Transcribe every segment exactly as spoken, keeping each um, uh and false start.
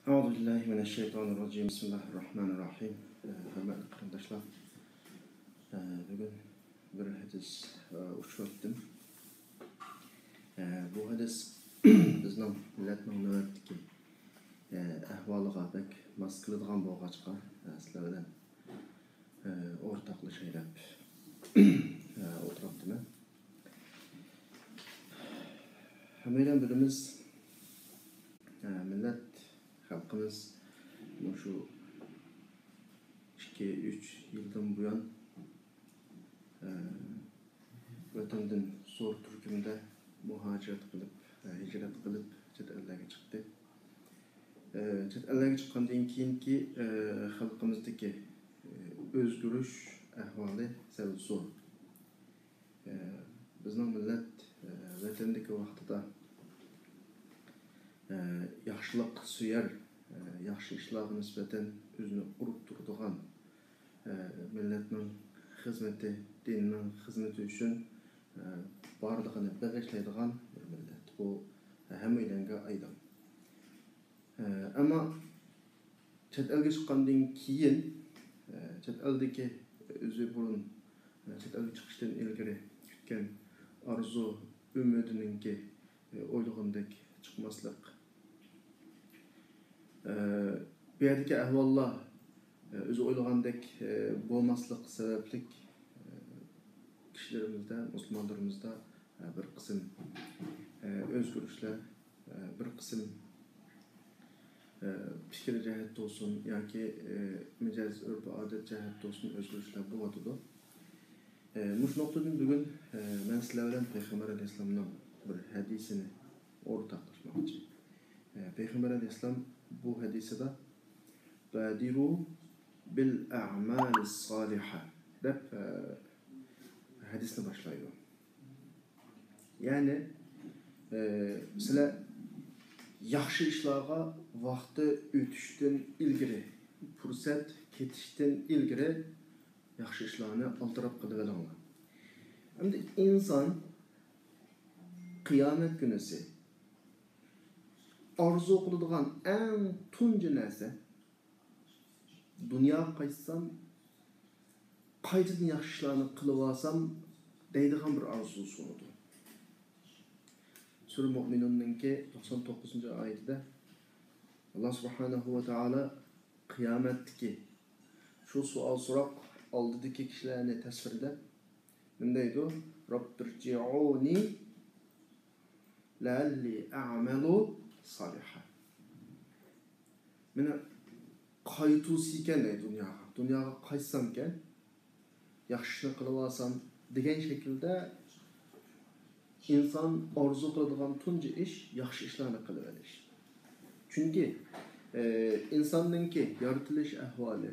أعوذ بالله من الشيطان الرجيم. بسم الله الرحمن الرحيم. ھۆرمەتلىك قېرىنداشلار، بۈگۈن بىر ھەدىس ئۇچراتتىم. بۇ ھەدىس بىزنىڭ مىللەتنىڭ نۆۋەتتىكى ئەھۋالىغا بەك ماس كېلىدىغان بولغاچقا، سىلەر بىلەن ئورتاقلىشاي دەپ ئولتۇرۇپتىمەن. ھەممەيلەن بىلىمىز، مىللەت، خەلقىمىز مۇشۇ ئىككى، ئۈچ يىلدىن بۇيان، ۋەتەندىن زور تۈركۈمدە مۇھاجىرەت قىلىپ، ھىجرەت قىلىپ، چەت ئەللەرگە چىقتى. چەت ئەللەرگە چىققاندىن كېيىنكى، خەلقىمىزدىكى ئۆزگىرىش ئەھۋالى سەل زور. بىزنىڭ مىللەت ۋەتەندىكى ۋاقتىدا ياخشىلىق سۆيەر، ياخشى ئىشلارغا نىسبەتەن ئۆزىنى ئۇرۇپ تۇرىدىغان، مىللەتنىڭ خىزمىتى، دىننىڭ خىزمىتى ئۈچۈن بارلىقىنى بېغىشلايدىغان بىر مىللەت. بۇ ھەممەيلەنگە ئايدىڭ. ئەمما چەت ئەلگە چىققاندىن كېيىن، چەت ئەلدىكى ئۆزى بۇرۇن، چەت ئەلگە چىقىشتىن ئىلگىرى كۈتكەن ئارزۇ، ئۈمىدىنىڭكى ئويلىغىنىدەك چىقماسلىق. بۇ يەردىكى ئەھۋاللار ئۆزى ئويلىغاندەك بولماسلىق سەۋەبلىك، كىشىلىرىمىزدە، مۇسۇلمانلىرىمىزدا بىر قىسىم ئۆزگىرىشلەر، بىر قىسىم پىكىر جەھەتتە بولسۇن ياكى مىجەز، ئۆرپ-ئادەت جەھەتتە بولسۇن ئۆزگىرىشلەر بولۇۋاتىدۇ. مۇشۇ نۇقتىدىن بۈگۈن مەن سىلەر بىلەن پەيغەمبەر ئەلەيھىسسالامنىڭ بىر ھەدىسىنى ئورتاقلاشماقچى. پەيغەمبەر ئەلەيھىسسالام بۇ ھەدىسىدە «بادروا بالأعمال الصالحة» دەپ ھەدىسنى باشلايدۇ. يەنى، ئى، سىلەر ياخشى ئىشلارغا ۋاقتى ئۆتۈشتىن ئىلگىرى، پۇرسەت كېتىشتىن ئىلگىرى ياخشى ئىشلارنى ئالدىراپ قىلىۋېلىڭلار. ئەمدى ئىنسان قىيامەت كۈنىسى ئارزۇ قىلىدىغان ئەڭ تۇنجى نەرسە، دۇنياغا قايتسام، قايتىدىن ياخشى ئىشلارنى قىلىۋالسام دەيدىغان بىر ئارزۇسى بولىدۇ. سۈرە مۇئمىنۇننىڭكى توقسان توققۇزىنچى ئايىتىدە ئاللا سۇبھانەھۇ ۋە تائالا قىيامەتتىكى شۇ سوئال سوراق ئالدىدىكى كىشىلەرنى تەسۋىرلەپ نېمە دەيدۇ؟ رەببىرجىئۇنى لەئەللى ئەئمەلۇ سالىھا. مېنى قايتۇرسىكەن دەيدۇ دۇنياغا. دۇنياغا قايتسامكەن، ياخشى ئىشنى قىلىۋالسام دېگەن شەكىلدە ئىنسان ئارزۇ قىلىدىغان تۇنجى ئىش ياخشى ئىشلارنى قىلىۋېلىش. چۈنكى، ئى، ئىنساننىڭكى يارىتىلىش ئەھۋالى،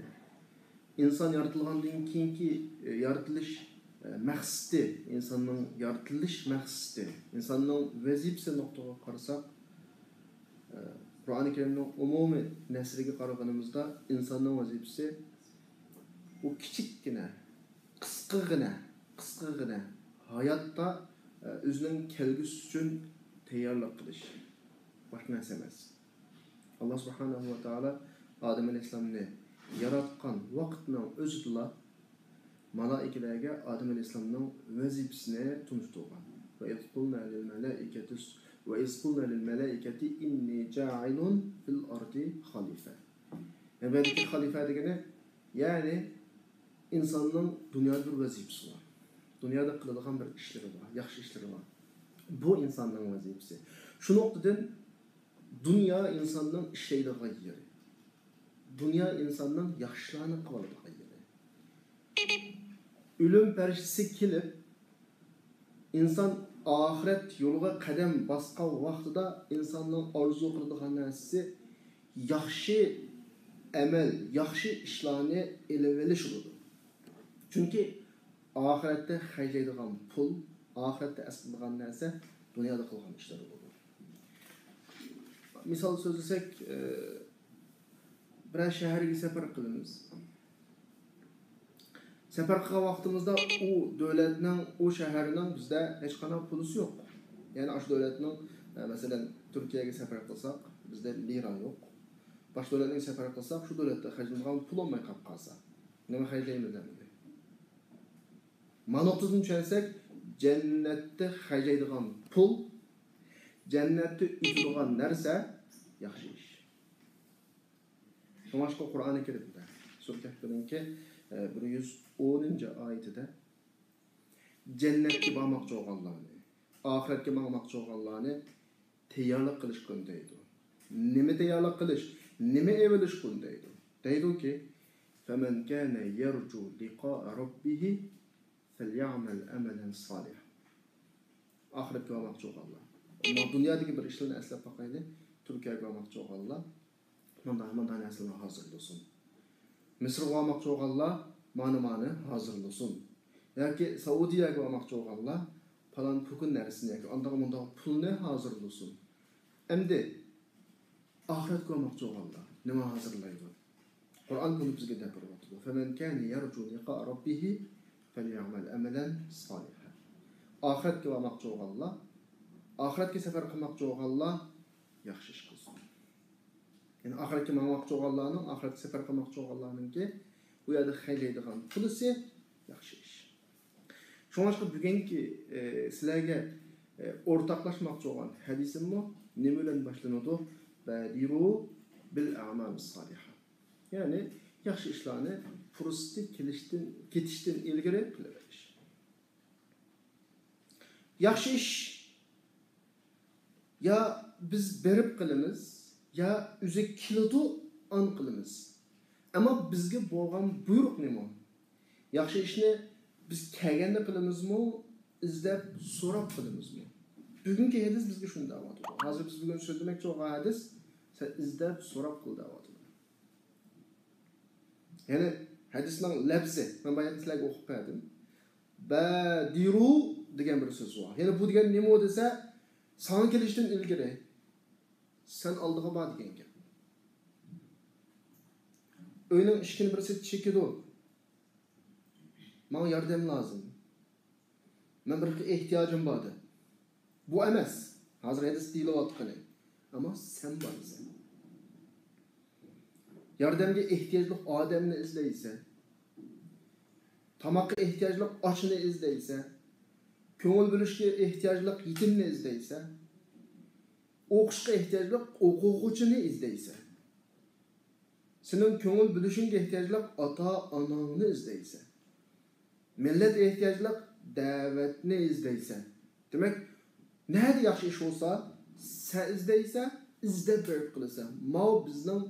ئىنسان يارىتىلغاندىن كېيىنكى، ئى، يارىتىلىش، ئى، مەقسىتى، ئىنساننىڭ يارىتىلىش مەقسىتى، ئىنساننىڭ ۋەزىپىسى نۇقتىغا قارىساق، ئى، قۇرئانى كەرىمنىڭ ئومۇمىي نەسرىگە قارىغىنىمىزدا، ئىنساننىڭ ۋەزىپىسى ئۇ كىچىككىنە، قىسقىغىنە، قىسقىغىنە ھاياتتا، ئى، ئۆزىنىڭ كەلگۈسى ئۈچۈن تەييارلىق قىلىش. باشقا نەرسە ئەمەس. ئاللا سۇبھانەھۇ ۋە تائالا ئادەم ئەلەيھىسسالامنى ياراتقان ۋاقىتنىڭ ئۆزىدىلا مالائىكىلەرگە ئادەم ئەلەيھىسسالامنىڭ ۋەزىپىسىنى تونۇشتۇرغان. وَإِذْ قُلْنَا لِلْمَلَائِكَةِ، وَإِذْ قُلْنَا لِلْمَلَائِكَةِ إِنِّي جَاعِلٌ فِي الْأَرْضِ خَلِيفَةً. نۆۋەتتىكى خەلىپە دېگىنى، يەنى ئىنساننىڭ دۇنيادا بىر ۋەزىپىسى بار. دۇنيادا قىلىدىغان بىر ئىشلىرى بار، ياخشى ئىشلىرى بار. بۇ ئىنساننىڭ ۋەزىپىسى. شۇ نۇقتىدىن دۇنيا ئىنساننىڭ ئىشلەيدىغان يېرى. دۇنيا ئىنساننىڭ ياخشىلارنى قىلىدىغان يېرى. ئۆلۈم پەرىشتىسى كېلىپ، ئىنسان ئاخىرەت يولىغا قەدەم باسقان ۋاقتىدا ئىنساننىڭ ئارزۇ قىلىدىغان نەرسىسى ياخشى ئەمەل، ياخشى ئىشلارنى ئېلىۋېلىش بولىدۇ. چۈنكى ئاخىرەتتە خەجلەيدىغان پۇل، ئاخىرەتتە ئەسقىتىدىغان نەرسە دۇنيادا قىلغان ئىشلىرى بولىدۇ. مىسال سۆزلىسەك، ئى، بىرەر شەھەرگە سەپەر قىلىمىز. سەپەر قىلغان ۋاقتىمىزدا ئۇ دۆلەتنىڭ، ئۇ شەھەرنىڭ بىزدە ھېچقانداق پۇلىسى يوق. يەنى ئاشۇ دۆلەتنىڭ، ئە، مەسىلەن، تۈركىيەگە سەپەر قىلساق، بىزدە لىرا يوق. باشقا دۆلەتنىڭ سەپەر قىلساق، شۇ دۆلەتتە خەجلىنىدىغان پۇل بولماي قاپ قالسا، نېمە خەجلەيمىز ئەمدى؟ مانا نۇقتىدىن چۈشەنسەك، جەننەتتە خەجلەيدىغان پۇل، جەننەتتە ئۆتىدىغان نەرسە ياخشى ئىش. شۇڭلاشقا قۇرئانى كەرىمدە، سۈرە كەھپنىڭكى، ئە، بىر يۈز ئونىنچى ئايىتىدە، جەننەتكە بارماقچى بولغانلارنى، ئاخىرەتكە ماڭماقچى بولغانلارنى تەييارلىق قىلىشقا ئۈندەيدۇ. نېمە تەييارلىق قىلىش؟ نېمە ئېلىۋېلىشقا ئۈندەيدۇ؟ دەيدۇكى، فَمَنْ كَانَ يَرْجُو لِقَاءَ رَبِّهِ فَلْيَعْمَلْ عَمَلًا صَالِحًا. ئاخىرەتكە بارماقچى بولغانلار. ئەمما دۇنيادىكى بىر ئىشلارنى ئەسلەپ باقايلى. تۈركىيەگە بارماقچى بولغانلار مانداق، مانداق نەرسىلەرنى ھازىرلىسۇن. مىسىرغا بارماقچى بولغانلار مانا، مانى ھازىرلىسۇن. ياكى سەئۇدىيەگە بارماقچى بولغانلار پالان پۇكۇن نەرسىنى ياكى ئانداق مۇنداق پۇلنى ھازىرلىسۇن. ئەمدى ئاخىرەتكە بارماقچى بولغانلار نېمە ھازىرلايدۇ؟ قۇرئان بۇنى بىزگە دەپ بېرىۋاتىدۇ. فَمَنْ كَانَ يَرْجُو لِقَاءَ رَبِّهِ فَلْيَعْمَلْ عَمَلًا صَالِحًا. ئاخىرەتكە بارماقچى بولغانلار، ئاخىرەتكە سەپەر قىلماقچى بولغانلار ياخشى ئىش قىلسۇن. يەنى ئاخىرەتكە ماڭماقچى بولغانلارنىڭ، ئاخىرەتكە سەپەر قىلماقچى بولغانلارنىڭكى بۇ يەردە خەجلەيدىغان پۇلىسى ياخشى ئىش. شۇڭلاشقا بۈگۈنكى، ئە، سىلەرگە، ئە، ئورتاقلاشماقچى بولغان ھەدىسىممۇ نېمە بىلەن باشلىنىدۇ؟ بادروا بالأعمال الصالحة. يەنى ياخشى ئىشلارنى پۇرسىتى كېلىشتىن، كېتىشتىن ئىلگىرى قىلىۋېلىش. ياخشى ئىش يا بىز بېرىپ قىلىمىز، يا ئۆزى كېلىدۇ، ئان قىلىمىز. ئەمما بىزگە بولغان بۇيرۇق نېمە؟ ياخشى ئىشنى بىز كەلگەندە قىلىمىزمۇ، ئىزدەپ، سوراپ قىلىمىزمۇ؟ بۈگۈنكى ھەدىس بىزگە شۇنى دەۋاتىدۇ. ھازىر بىز بۈگۈن سۆزلىمەكچى بولغان ھەدىس، سەن ئىزدەپ، سوراپ قىل دەۋاتىدۇ. يەنى ھەدىسنىڭ لەپزى، مەن بايا سىلەرگە ئوقۇپ بەردىم. بادروا دېگەن بىر سۆز بار. يەنى بۇ دېگەن نېمە دېسە، ساڭا كېلىشتىن ئىلگىرى سەن ئالدىغا بار دېگەن گەپ. ئۆينىڭ ئىشىكىنى بىرسى چېكىدۇ. ماڭا ياردەم لازىم. مەن بىر ئېھتىياجىم بار دەپ. بۇ ئەمەس. ھازىر ھەدىس دېيىلىۋاتقىنى. ئەمما سەن بارىسەن. ياردەمگە ئېھتىياجلىق ئادەمنى ئىزدەيسەن. تاماققا ئېھتىياجلىق ئاچنى ئىزدەيسەن. كۆڭۈل بۆلۈشكە ئېھتىياجلىق يېتىمنى ئىزدەيسەن. ئوقۇشقا ئېھتىياجلىق ئوقۇغۇچىنى ئىزدەيسەن. سېنىڭ كۆڭۈل بۆلۈشۈڭگە ئېھتىياجلىق ئاتا-ئاناڭنى ئىزدەيسەن. مىللەت ئېھتىياجلىق دەۋەتنى ئىزدەيسەن. دېمەك، نەدە ياخشى ئىش بولسا، سەن ئىزدەيسەن، ئىزدەپ بېرىپ قىلىسەن. ماۋۇ بىزنىڭ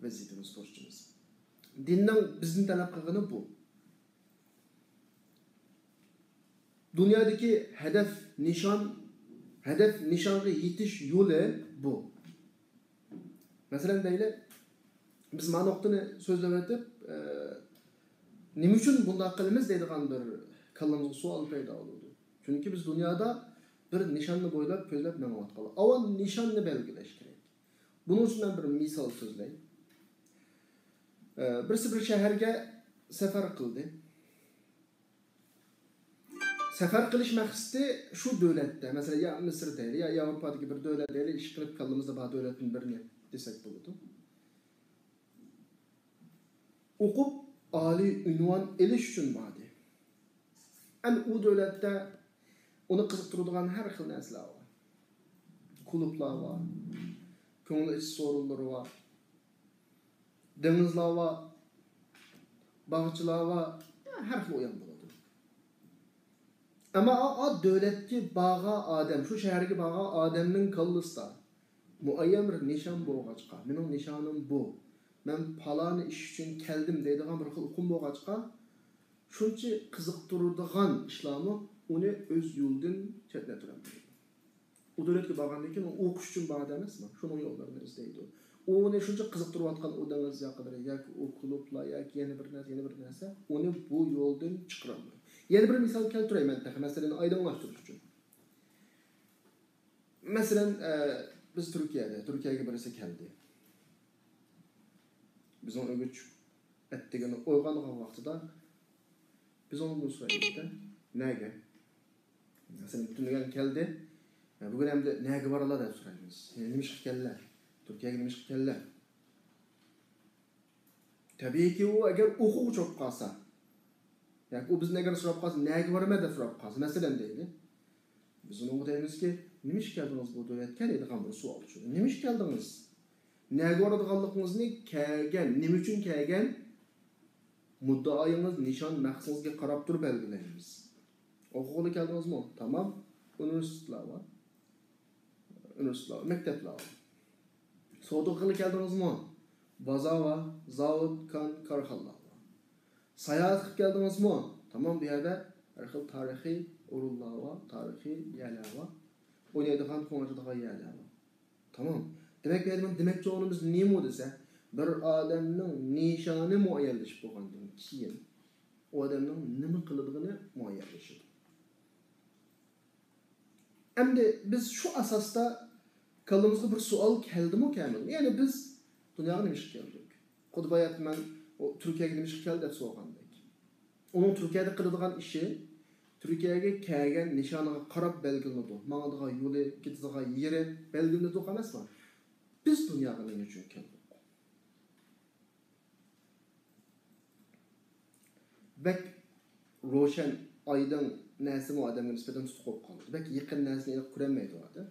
ۋەزىپىمىز، بۇرچىمىز. دىننىڭ بىزدىن تەلەپ قىلغىنى بۇ. دۇنيادىكى ھەدەپ، نىشان، ھەدەپ، نىشانغا يېتىش يولى بۇ. مەسىلەن دەيلى، بىز مانا نۇقتىنى سۆزلەۋېتىپ، ئە، نېمە ئۈچۈن بۇنداق قىلىمىز دەيدىغان بىر كاللىمىزغا سوئال پەيدا بولىدۇ. چۈنكى بىز دۇنيادا بىر نىشاننى بويلاپ، كۆزلەپ مېڭىۋاتقانلار. ئاۋۋال نىشاننى بەلگىلەش كېرەك. بۇنىڭ ئۈچۈن مەن بىر مىسال سۆزلەي. ئە، بىرسى بىر شەھەرگە سەپەر قىلدى. سەپەر قىلىش مەقسىتى شۇ دۆلەتتە، مەسىلەن، يا مىسىر دەيلى، يا ياۋروپادىكى بىر دۆلەت دەيلى، ئىشقىلىپ كاللىمىزدا بار دۆلەتتىن بىرنى دېسەك بولىدۇ. ئوقۇپ، ئالىي ئۇنۋان ئېلىش ئۈچۈن باردى. ئەنە ئۇ دۆلەتتە ئۇنى قىزىقتۇرىدىغان ھەر خىل نەرسىلەر بار. كۇلۇبلار بار، كۆڭۈل ئېچىش سورۇنلىرى بار. دېڭىزلار بار، باغچىلار بار، ھەر خىل ئويۇن بولىدۇ. ئەمما ئا، ئا دۆلەتكە بارغان ئادەم، شۇ شەھەرگە بارغان ئادەمنىڭ كاللىسىدا مۇئەييەن بىر نىشان بولغاچقا، مېنىڭ نىشانىم بۇ، مەن پالانى ئىش ئۈچۈن كەلدىم دەيدىغان بىر خىل ئۇقۇم بولغاچقا، شۇنچە قىزىقتۇرىدىغان ئىشلارمۇ ئۇنى ئۆز يولىدىن چەتنەتتۈرەلمەيدۇ. ئۇ دۆلەتكە بارغاندىن كېيىن ئۇ ئوقۇش ئۈچۈن بارغان ئەمەسمۇ؟ شۇنىڭ يوللىرىنى ئىزدەيدۇ. ئۇنى شۇنچە قىزىقتۇرۇۋاتقان ئۇ دېڭىز ياقىلىرى ياكى ئۇ كۇلۇبلار ياكى يەنە بىر نەرسە، يەنە بىر نەرسە ئۇنى بۇ يولدىن چىقىرالمايدۇ. يەنە بىر مىسال كەلتۈرەي مەن تېخى مەسىلىنى ئايدىڭلاشتۇرۇش ئۈچۈن. مەسىلەن، ئە، بىز تۈركىيەدە، تۈركىيەگە بىرسى كەلدى. بىزنىڭ ئۆيگە چۈشۈپ، ئەتىگىنى ئويغانغان ۋاقتىدا بىز ئۇنىڭدىن سورايمىز-دە، نەگە؟ مەسىلەن، تۈنۈگۈن كەلدى، بۈگۈن ئەمدى نەگە بارىلا دەپ سورايمىز. يەنى نېمىشقا كەللە؟ تۈركىيەگە نېمىشقا كەللە؟ تەبىئىيكى، ئۇ ئەگەر ئوقۇغۇچى بولۇپ قالسا، ياكى ئۇ بىزدىن ئەگەر سوراپ قالسا، نەگە بارىمەن دەپ سوراپ قالسا، مەسىلەن دەيلى. بىز ئۇنىڭغا دەيمىزكى، نېمە ئىش كەلدىڭىز بۇ دۆلەتكە دەيدىغان بىر سوئال ئۈچۈن. نېمە ئىش كەلدىڭىز؟ نەگە بارىدىغانلىقىڭىزنى كەلگەن، نېمە ئۈچۈن كەلگەن، مۇددىئايىڭىز، نىشان، مەقسىتىڭىزگە قاراپ تۇرۇپ بەلگىلەيمىز. ئوقۇغىلى كەلدىڭىزمۇ؟ تامام. ئۇنىۋېرسىتېتلار بار. ئۇنىۋېرسىتېتلار، مەكتەپلەر بار. سودا قىلغىلى كەلدىڭىزمۇ؟ بازار بار، زاۋۇت، كان، كارخانىلار بار. ساياھەت قىلىپ كەلدىڭىزمۇ؟ تامام، بۇ يەردە ھەر خىل تارىخىي ئورۇنلار بار، تارىخىي يەرلەر بار. ئوينايدىغان، كۆڭۈل ئاچىدىغان يەرلەر بار. تامام. دېمەك، بۇ يەردە مانا دېمەكچى بولغىنىمىز نېمە دېسە، بىر ئادەمنىڭ نىشانى مۇئەييەنلىشىپ بولغاندىن كېيىن، ئۇ ئادەمنىڭ نېمە قىلىدىغىنى مۇئەييەنلىشىدۇ. ئەمدى بىز شۇ ئاساستا كاللىمىزغا بىر سوئال كەلدىمۇ، كەلمىدىمۇ؟ يەنى بىز دۇنياغا نېمە ئىشقا كەلدۇق؟ خۇددى باياتىن مەن ئۇ تۈركىيەگە نېمە ئىشقا كەلدى دەپ سورىغاندەك. ئۇنىڭ تۈركىيەدە قىلىدىغان ئىشى تۈركىيەگە كەلگەن نىشانىغا قاراپ بەلگىلىنىدۇ. ماڭىدىغان يولى، كېتىدىغان يېرى بەلگىلىنىدۇ ئەمەسمۇ؟ بىز دۇنياغا نېمە ئۈچۈن كەلدۇق؟ بەك روشەن، ئايدىڭ نەرسىمۇ ئادەمگە نىسبەتەن تۇتۇق بولۇپ قالىدۇ. بەك يېقىن نەرسىنى ئېنىق كۆرەلمەيدۇ ئادەم.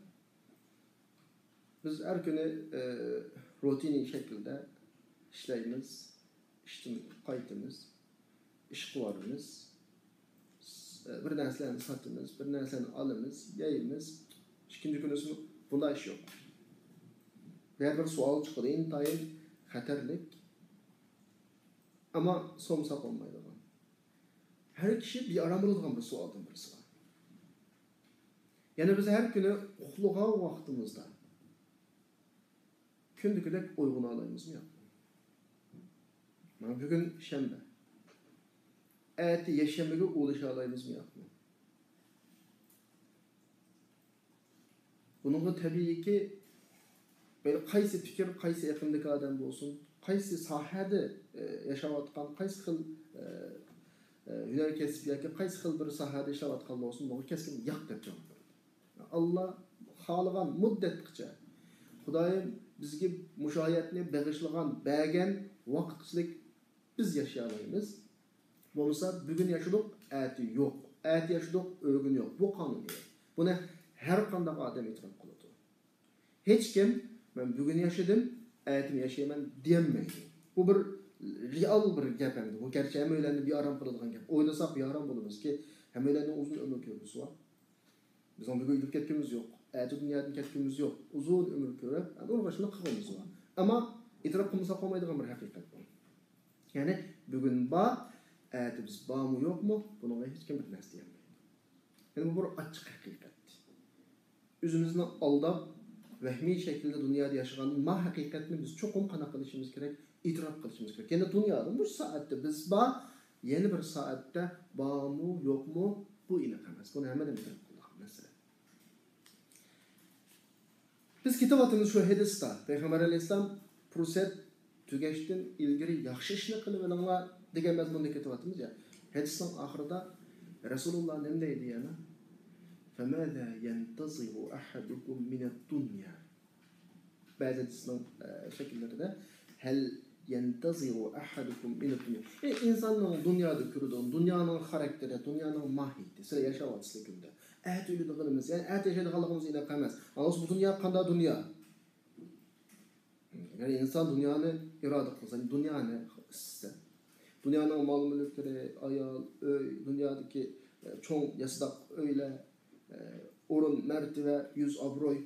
بىز ھەر كۈنى، ئى، روتىنىي شەكىلدە ئىشلەيمىز، ئىشتىن قايتىمىز، ئىشقا بارىمىز، س-، بىر نەرسىلەرنى ساتىمىز، بىر نەرسىلەرنى ئالىمىز، يەيمىز. ئىككىنچى كۈنىسى بۇنداق ئىش يوق. بۇ يەردە بىر سوئال چىقىدۇ، ئىنتايىن خەتەرلىك، ئەمما سومساق بولمايدىغان. ھەر كىشى بىئارام بولىدىغان بىر سوئالدىن بىرسى بار. يەنى بىز ھەر كۈنى ئۇخلىغان ۋاقتىمىزدا كۈندىكىدەك ئويغىنالايمىزمۇ ياقمۇ؟ مانا بۈگۈن شەنبە. ئەتە يەكشەنبىگە ئۇلىشالايمىزمۇ ياقمۇ؟ بۇنىڭغا تەبىئىيكى، مەيلى قايسى پىكىر، قايسى ئېقىمدىكى ئادەم بولسۇن، قايسى ساھەدە، ئە، ياشاۋاتقان، قايسى خىل، ئە، ئە، ھۈنەر كەسىپ ياكى قايسى خىل بىر ساھەدە ئىشلەۋاتقان بولسۇن، بۇنىڭغا كەسكىن ياق دەپ جاۋاب بېرىدۇ. ئاللا خالىغان مۇددەتقىچە، خۇدايىم بىزگە مۇشۇ ھاياتنى بېغىشلىغان، بەرگەن ۋاقىتچىلىك بىز ياشىيالايمىز. بولمىسا بۈگۈن ياشىدۇق، ئەتە يوق. ئەتە ياشىدۇق، ئۆگۈن يوق. بۇ قانۇنىيەت. بۇنى ھەر قانداق ئادەم ئېتىراپ قىلىدۇ. ھېچكىم، «مەن بۈگۈن ياشىدىم، ئەتىمۇ ياشايمەن» دېيەلمەيدۇ. بۇ بىر رېئال بىر گەپ ئەمدى. بۇ گەرچە ھەممەيلەننى بىئارام قىلىدىغان گەپ. ئويلىساق بىئارام بولىمىزكى، ھەممەيلەننىڭ ئۇزۇن ئۆمۈر كۆرگۈسى بار. بىزنىڭ بۈگۈن ئۆلۈپ كەتكۈمىز يوق. ئەتە دۇنيادىن كەتكۈمىز يوق. ئۇزۇن ئۆمۈر كۆرۈپ، ئەمدى ئۇنىڭغا شۇنداق قىلغۇمىز بار. ئەمما ئېتىراپ قىلمىساق بولمايدىغان بىر ھەقىقەت بۇ. يەنى بۈگۈن بار، ئەتە بىز بارمۇ يوقمۇ، بۇنىڭغا ھېچكىم بىر نەرسە دېيەلمەيدۇ. يەنى بۇ بىر ئاچچىق ھەقىقەت. ئۆزىمىزنى ئالداپ، ۋەھمىي شەكىلدە دۇنيادا ياشىغاندىن ما ھەقىقەتنى بىز چوقۇم قانداق قىلىشىمىز كېرەك؟ ئېتىراپ قىلىشىمىز كېرەك. يەنى دۇنيادا مۇشۇ سائەتتە بىز بار، يەنە بىر سائەتتە بارمۇ، يوقمۇ، بۇ ئېنىق ئەمەس. بۇنى ھەممىدىن ئېتىراپ قىلىدىغان مەسىلە. بىز كېتىۋاتىمىز شۇ ھەدىستە. پەيغەمبەر ئەلەيھىسسالام پۇرسەت تۈگەشتىن ئىلگىرى ياخشى ئىشنى قىلىۋېلىڭلار دېگەن مەزمۇندا كېتىۋاتىمىز يا. ھەدىسنىڭ ئاخىرىدا رەسۇلۇللا نېمە دەيدۇ يەنە؟ فَمَاذَا يَنْتَظِرُ أَحَدُكُمْ مِنَ الدُّنْيَا؟ بەزى ھەدىسنىڭ، ئە، شەكىللىرىدە، هَلْ يَنْتَظِرُ أَحَدُكُمْ مِنَ الدُّنْيَا؟ ئى، ئىنساننىڭ دۇنيادا كۆرىدىغان، دۇنيانىڭ خاراكتېرى، دۇنيانىڭ ماھىيىتى، سىلەر ياشاۋاتىسىلەر كۈندە. ئەتە ئۆلىدىغىنىمىز، يەنى ئەتە ياشايدىغانلىقىمىز ئېنىق ئەمەس. ئاڭلىسا بۇ دۇنيا قانداق دۇنيا؟ يەنى ئىنسان دۇنيانى ئىرادە قىلسا، دۇنيانى ئىستىسە، دۇنيانىڭ مال-مۈلۈكلىرى، ئايال، ئۆي، دۇنيادىكى، ئە، چوڭ ياسىداق ئۆيلەر، ئە، ئورۇن، مەرتىۋە، يۈز، ئابرۇي.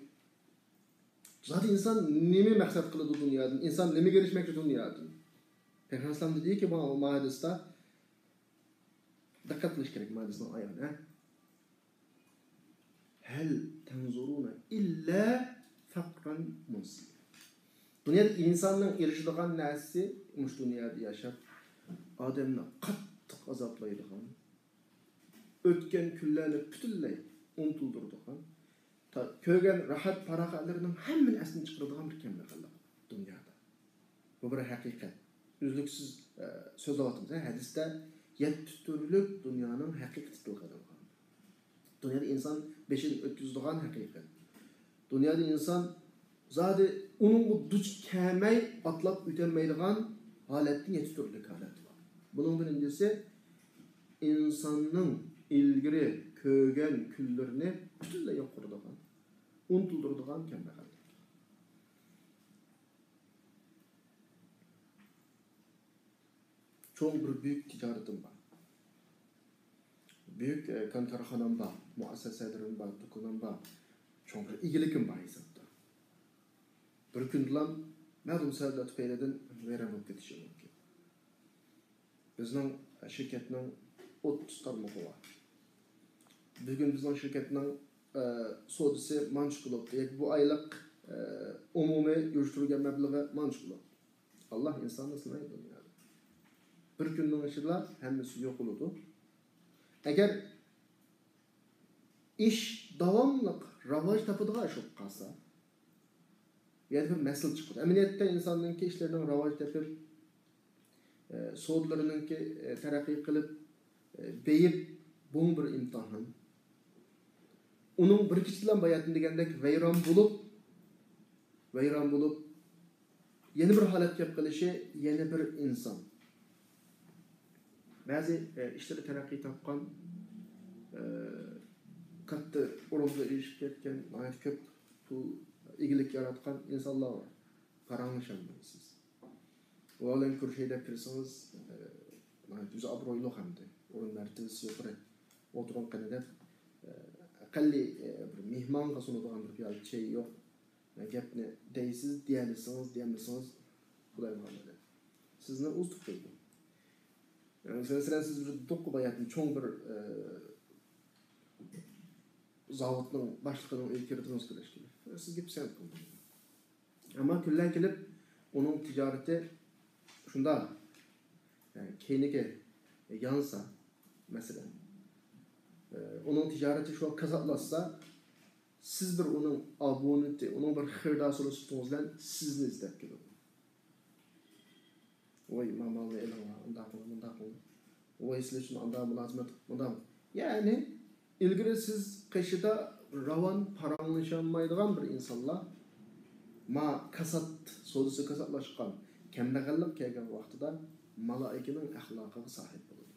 زادى ئىنسان نېمە مەقسەت قىلىدۇ دۇنيادىن؟ ئىنسان نېمىگە ئېرىشمەكچى دۇنيادىن؟ پەيغەمبەر ئەلەيھىسسالام دېدىكى، مانا، ما ھەدىستە دىققەت قىلىش كېرەك، ما ھەدىسنىڭ ئايىغىنى، ھە؟ هَلْ تَنْظُرُونَ إِلَّا فَقْرًا مُنْسِيًا. دۇنيادا ئىنساننىڭ ئېرىشىدىغان نەرسىسى، مۇشۇ دۇنيادا ياشاپ، ئادەمنى قاتتىق ئازابلايدىغان، ئۆتكەن كۈنلەرنى پۈتۈنلەي ئۇنتۇلدۇرىدىغان، تا-، كۆرگەن راھەت-پاراغەتلىرىنىڭ ھەممىنى ئەستىن چىقىرىدىغان بىر كەمبەغەللىك دۇنيادا. بۇ بىر ھەقىقەت. ئۈزلۈكسىز، ئە، سۆزلەۋاتىمىز. ھە، ھەدىستە يەتتە تۈرلۈك دۇنيانىڭ ھەقىقىتى تىلغا ئېلىنغان. دۇنيادا ئىنسان بېشىدىن ئۆتكۈزىدىغان ھەقىقەت. دۇنيادا ئىنسان زادى ئۇنىڭغا دۇچ كەلمەي ئاتلاپ ئۆتەلمەيدىغان ھالەتتىن يەتتە تۈرلۈك ھالەت بار. بۇنىڭ بىرىنچىسى، ئىنساننىڭ ئىلگىرى كۆرگەن كۈنلىرىنى پۈتۈنلەي يوق قىلىدىغان، ئۇنتۇلدۇرىدىغان كەمبەغەللىك. چوڭ بىر بۈيۈك تىجارىتىم بار. بۈيۈك، ئە، كان-، كارخانام بار، مۇئەسسەسەلىرىم بار، دۇكىنىم بار، چوڭ بىر ئىگىلىكىم بار ھېسابتا. بىر كۈندىلا مەلۇم سەۋەبلەر تۈپەيلىدىن ۋەيران بولۇپ كېتىشى مۇمكىن. بىزنىڭ شىركەتنىڭ ئوتتۇز تارمىقى بار. بۈگۈن بىزنىڭ شىركەتنىڭ، ئە، سودىسى مانچە بولۇپتۇ ياكى بۇ ئايلىق، ئە، ئومۇمىي يۈرۈشتۈرگەن مەبلىغى مانچە بولۇپتۇ. ئاللا ئىنساننى سىنايدۇ دۇنيادا. بىر كۈننىڭ ئىچىدىلا ھەممىسى يوقىلىدۇ. ئەگەر ئىش داۋاملىق راۋاج تاپىدىغان ئىش بولۇپ قالسا، بۇ يەردە بىر مەسىلە چىقىدۇ. ئەمەلىيەتتە ئىنساننىڭكى ئىشلىرىنىڭ راۋاج تېپىپ، ئە، سودىلىرىنىڭكى، ئە، تەرەققىي قىلىپ، ئە، بېيىپ، بۇمۇ بىر ئىمتىھان. ئۇنىڭ بىر كېچىدىلا باياتىن دېگەندەك ۋەيران بولۇپ، ۋەيران بولۇپ، يەنە بىر ھالەتكە كېلىپ قېلىشى، يەنە بىر ئىنسان. بەزى، ئە، ئىشلىرى تەرەققىي تاپقان، ئە، كاتتا ئورۇنغا ئېرىشىپ كەتكەن، ناھايىتى كۆپ پۇل، ئىگىلىك ياراتقان ئىنسانلار بار. پاراڭلىشالمايسىز. ئۇلار بىلەن كۆرۈشەي دەپ كىرسىڭىز، ئە، ناھايىتى ئۆزى ئابرۇيلۇق ھەمدە ئورۇن مەرتىۋىسى يۇقىرى. ئولتۇرۇڭ قېنى دەپ، ئە، ئەقەللىي، ئە، بىر مېھمانغا سۇنىدىغان بىر پىيالە چاي يوق. گەپنى دەيسىز، دېيەلىسىڭىز، دېيەلمىسىڭىز، خۇدايغا ئامانەت. سىزنى ئۇزىتىپ قويىدۇ. يەنى مەسىلەن، سىز بىر دوققا باياتىن چوڭ بىر، ئە، زاۋۇتنىڭ باشلىقىنىڭ ئۆيىگە كىردىڭىز، كۆرۈشكىلى. سىزگە پىسەنت قىلدى. ئەمما كۈنلەر كېلىپ، ئۇنىڭ تىجارىتى شۇنداق، يەنى كەينىگە يانسا، مەسىلەن، ئۇنىڭ تىجارىتى شۇ كاساتلاشسا، سىز بىر ئۇنىڭ ئابونېنتى، ئۇنىڭ بىر خېرىدارى سۈپىتىڭىز بىلەن سىزنى ئىزدەپ كېلىدۇ. ۋاي، ما مالنى ئېلىڭلار، ئۇنداق قىلىڭ، مۇنداق قىلىڭ. ۋاي، سىلەر ئۈچۈن ئانداق مۇلازىمەت، مۇنداق. يەنى، ئىلگىرى سىز قېشىدا راۋان پاراڭلىشالمايدىغان بىر ئىنسانلار، ما كاسات، سودىسى كاساتلاشقان، كەمبەغەللىك كەلگەن ۋاقتىدا مالائىكىنىڭ ئەخلاقىغا ساھىب بولىدۇ.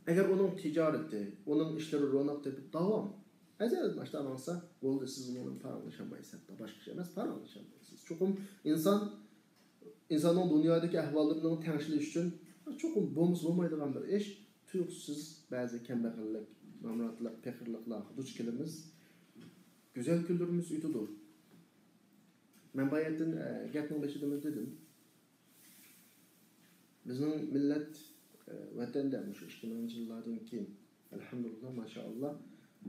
ئەگەر ئۇنىڭ تىجارىتى، ئۇنىڭ ئىشلىرى روناق تېپىپ داۋام، ئەزەلدىن ئاشتا ماڭسا، بولدى، سىز ئۇنىڭ بىلەن پاراڭلىشالمايسىز، ھەتتا باشقا ئىش ئەمەس، پاراڭلىشالمايسىز. چوقۇم ئىنسان، ئىنساننىڭ دۇنيادىكى ئەھۋاللىرىنىڭ تەڭشىلىشى ئۈچۈن، چوقۇم بولمىسا بولمايدىغان بىر ئىش، تۇيۇقسىز بەزى كەمبەغەللىك، نامراتلىق، پېقىرلىقلارغا دۇچ كېلىمىز. گۈزەل كۈنلىرىمىز ئۆتىدۇ. مەن باياتىن، ئە، گەپنىڭ بېشىدىمۇ دېدىم. بىزنىڭ مىللەت، ئە، ۋەتەندە مۇشۇ ئىككى مىڭىنچى يىللاردىن كېيىن، ئەلھەمدۇلىللا، ماشائاللا،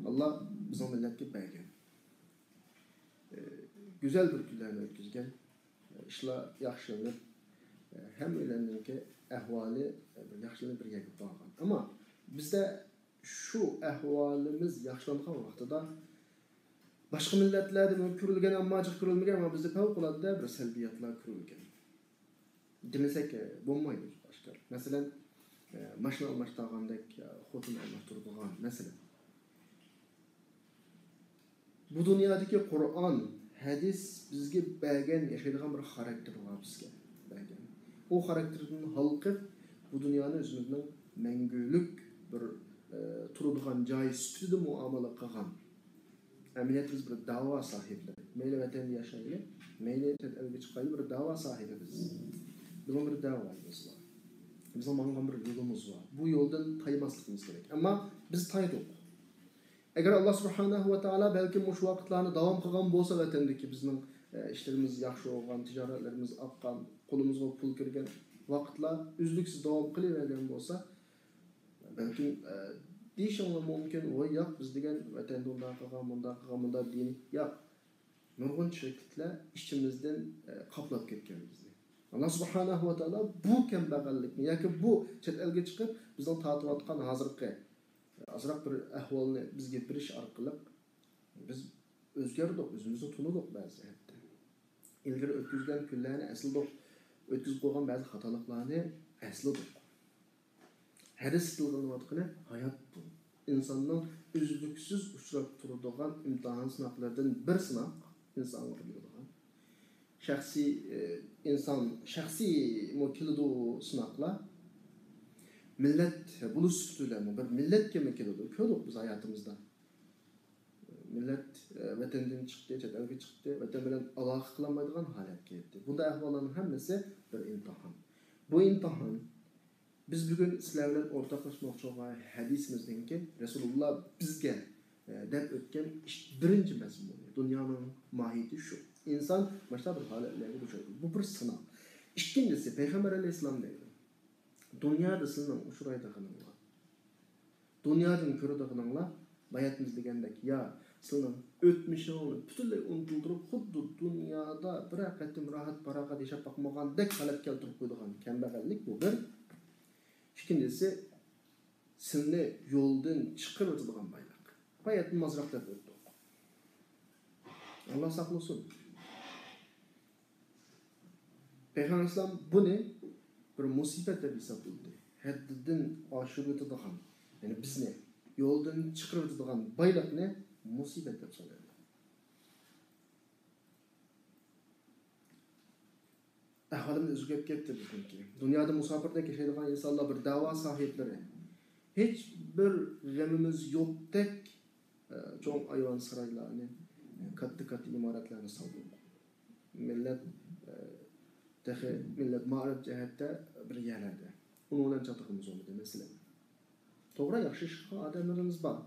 ئاللا بىزنىڭ مىللەتكە بەرگەن. ئە، گۈزەل بىر كۈنلەرنى ئۆتكۈزگەن. ئىشلار ياخشىلىنىپ، ئە، ھەممىلەرنىڭكى ئەھۋالى، ئە، بىر ياخشىلىنىپ بىر يەرگە بارغان. ئەمما بىزدە شۇ ئەھۋالىمىز ياخشىلانغان ۋاقتىدا باشقا مىللەتلەردە بۇ كۆرۈلگەن، ئەمما جىق كۆرۈلمىگەن، ئەمما بىزدە پەۋقۇلئاددە بىر سەلبىيەتلەر كۆرۈلگەن. دېمىسەك، ئە، بولمايدۇ ئاشكارا. مەسىلەن، ئە، ماشىنا ئالماشتۇرغاندەك، ئە، خوتۇن ئالماشتۇرىدىغان، مەسىلەن. بۇ دۇنيادىكى قۇرئان، ھەدىس بىزگە بەرگەن، ياشايدىغان بىر خاراكتېر بار بىزگە بەرگەن. ئۇ خاراكتېردىن ھالقىپ، بۇ دۇنيانى ئۆزىمىزنىڭ مەڭگۈلۈك بىر، ئە، تۇرىدىغان جاي سۈپىتىدە مۇئامىلە قىلغان. ئەمەلىيەتتە بىز بىر دەۋا ساھىبلىرى. مەيلى ۋەتەندە ياشايلى، مەيلى چەت ئەلگە چىقايلى، بىر دەۋا ساھىبى بىز. بىزنىڭ بىر دەۋايىمىز بار. بىزنىڭ ماڭغان بىر يولىمىز بار. بۇ يولدىن تايماسلىقىمىز كېرەك. ئەمما بىز تايدۇق. ئەگەر ئاللا سۇبھانەھۇ ۋە تائالا بەلكىم مۇشۇ ۋاقىتلارنى داۋام قىلغان بولسا، ۋەتەندىكى بىزنىڭ، ئە، ئىشلىرىمىز ياخشى بولغان، تىجارەتلىرىمىز ئاققان، قولىمىزغا پۇل كىرگەن ۋاقىتلار ئۈزلۈكسىز داۋام قىلىۋەرگەن بولسا، بەلكىم، ئە، دېيىشىڭلار مۇمكىن، ۋاي ياق، بىز دېگەن ۋەتەندە ئۇنداق قىلغان، مۇنداق قىلغان، مۇنداق دىنىي. ياق، نۇرغۇن چىرىكلىكلەر ئىچىمىزدىن، ئە، قاپلاپ كەتكەن بىزنى. ئاللا سۇبھانەھۇ ۋە تائالا بۇ كەمبەغەللىكنى ياكى بۇ چەت ئەلگە چىقىپ بىزنىڭ تارتىۋاتقان ھازىرقى ئازراق بىر ئەھۋالنى بىزگە بېرىش ئارقىلىق بىز ئۆزگەردۇق، ئۆزىمىزنى تونۇدۇق بەزى جەھەتتە. ئىلگىرى ئۆتكۈزگەن كۈنلەرنى ئەسلىدۇق، ئۆتكۈزۈپ قويغان بەزى خاتالىقلارنى ئەسلىدۇق. ھەدىس تىلغىلىنىۋاتقىنى ھايات بۇ. ئىنساننىڭ ئۈزلۈكسىز ئۇچراپ تۇرىدىغان ئىمتىھان سىناقلىرىدىن بىر سىناق، ئىنسانغا بېرىلىدىغان. شەخسىي، ئى، ئىنسان شەخسىيمۇ كېلىدۇ سىناقلار. مىللەت بولۇش سۈپىتى بىلەنمۇ بىر مىللەتكىمۇ كېلىدۇ. كۆردۇق بىز ھاياتىمىزدا. مىللەت، ئى، ۋەتەندىن چىقتى، چەت ئەلگە چىقتى، ۋەتەن بىلەن ئالاقە قىلالمايدىغان ھالەتكە يەتتى. بۇنداق ئەھۋاللارنىڭ ھەممىسى بىر ئىمتىھان. بۇ ئىمتىھان بىز بۈگۈن سىلەر بىلەن ئورتاقلاشماقچى بولغان ھەدىسىمىزنىڭكى رەسۇلۇللا بىزگە، ئە، دەپ ئۆتكەن ئىش-، بىرىنچى مەزمۇنى. دۇنيانىڭ ماھىيىتى شۇ. ئىنسان مۇشۇنداق بىر ھالەتلەرگە دۇچ كېلىدۇ. بۇ بىر سىناق. ئىككىنچىسى، پەيغەمبەر ئەلەيھىسسالام دەيدۇ، دۇنيادا سىلىنىڭ ئۇچرايدىغىنىڭلار، دۇنيادىن كۆرىدىغىنىڭلار باياتىمىز دېگەندەك يا سىلىنىڭ ئۆتمۈشىڭلارنى پۈتۈنلەي ئۇنتۇلدۇرۇپ، خۇددى دۇنيادا بىرەر قېتىم راھەت-پاراغەت ياشاپ باقمىغاندەك ھالەت كەلتۈرۈپ قويىدىغان كەمبەغەللىك، بۇ بىر. ئىككىنچىسى، سىلنى يولدىن چىقىرىۋېتىدىغان بايلىق. باياتىن ئازراق دەپ ئۆتتۇق. ئاللا ساقلىسۇن. پەيغەمبەر ئەلەيھىسسالام بۇنى بىر مۇسىبەت دەپ ھېسابلىدى. ھەددىدىن ئاشۇرۇۋېتىدىغان، يەنى بىزنى يولدىن چىقىرىۋېتىدىغان بايلىقنى مۇسىبەت دەپ سانىدى. ئەھۋالىمىز ئۆزگىرىپ كەتتى بىزنىڭكى. دۇنيادا مۇساپىردەك ياشايدىغان ئىنسانلار، بىر دەۋا ساھىبلىرى. ھېچ بىر غېمىمىز يوقتەك، ئە، چوڭ ئايۋان سارايلارنى، ئە، كاتتا-كاتتا ئىمارەتلەرنى سالدۇق. مىللەت، ئە، تېخى مىللەت مائارىپ جەھەتتە بىر يەرلەردە. ئۇنىڭ بىلەن چاتىقىمىز بولمىدى، مەسىلەن. توغرا، ياخشى ئىش قىلغان ئادەملىرىمىز بار.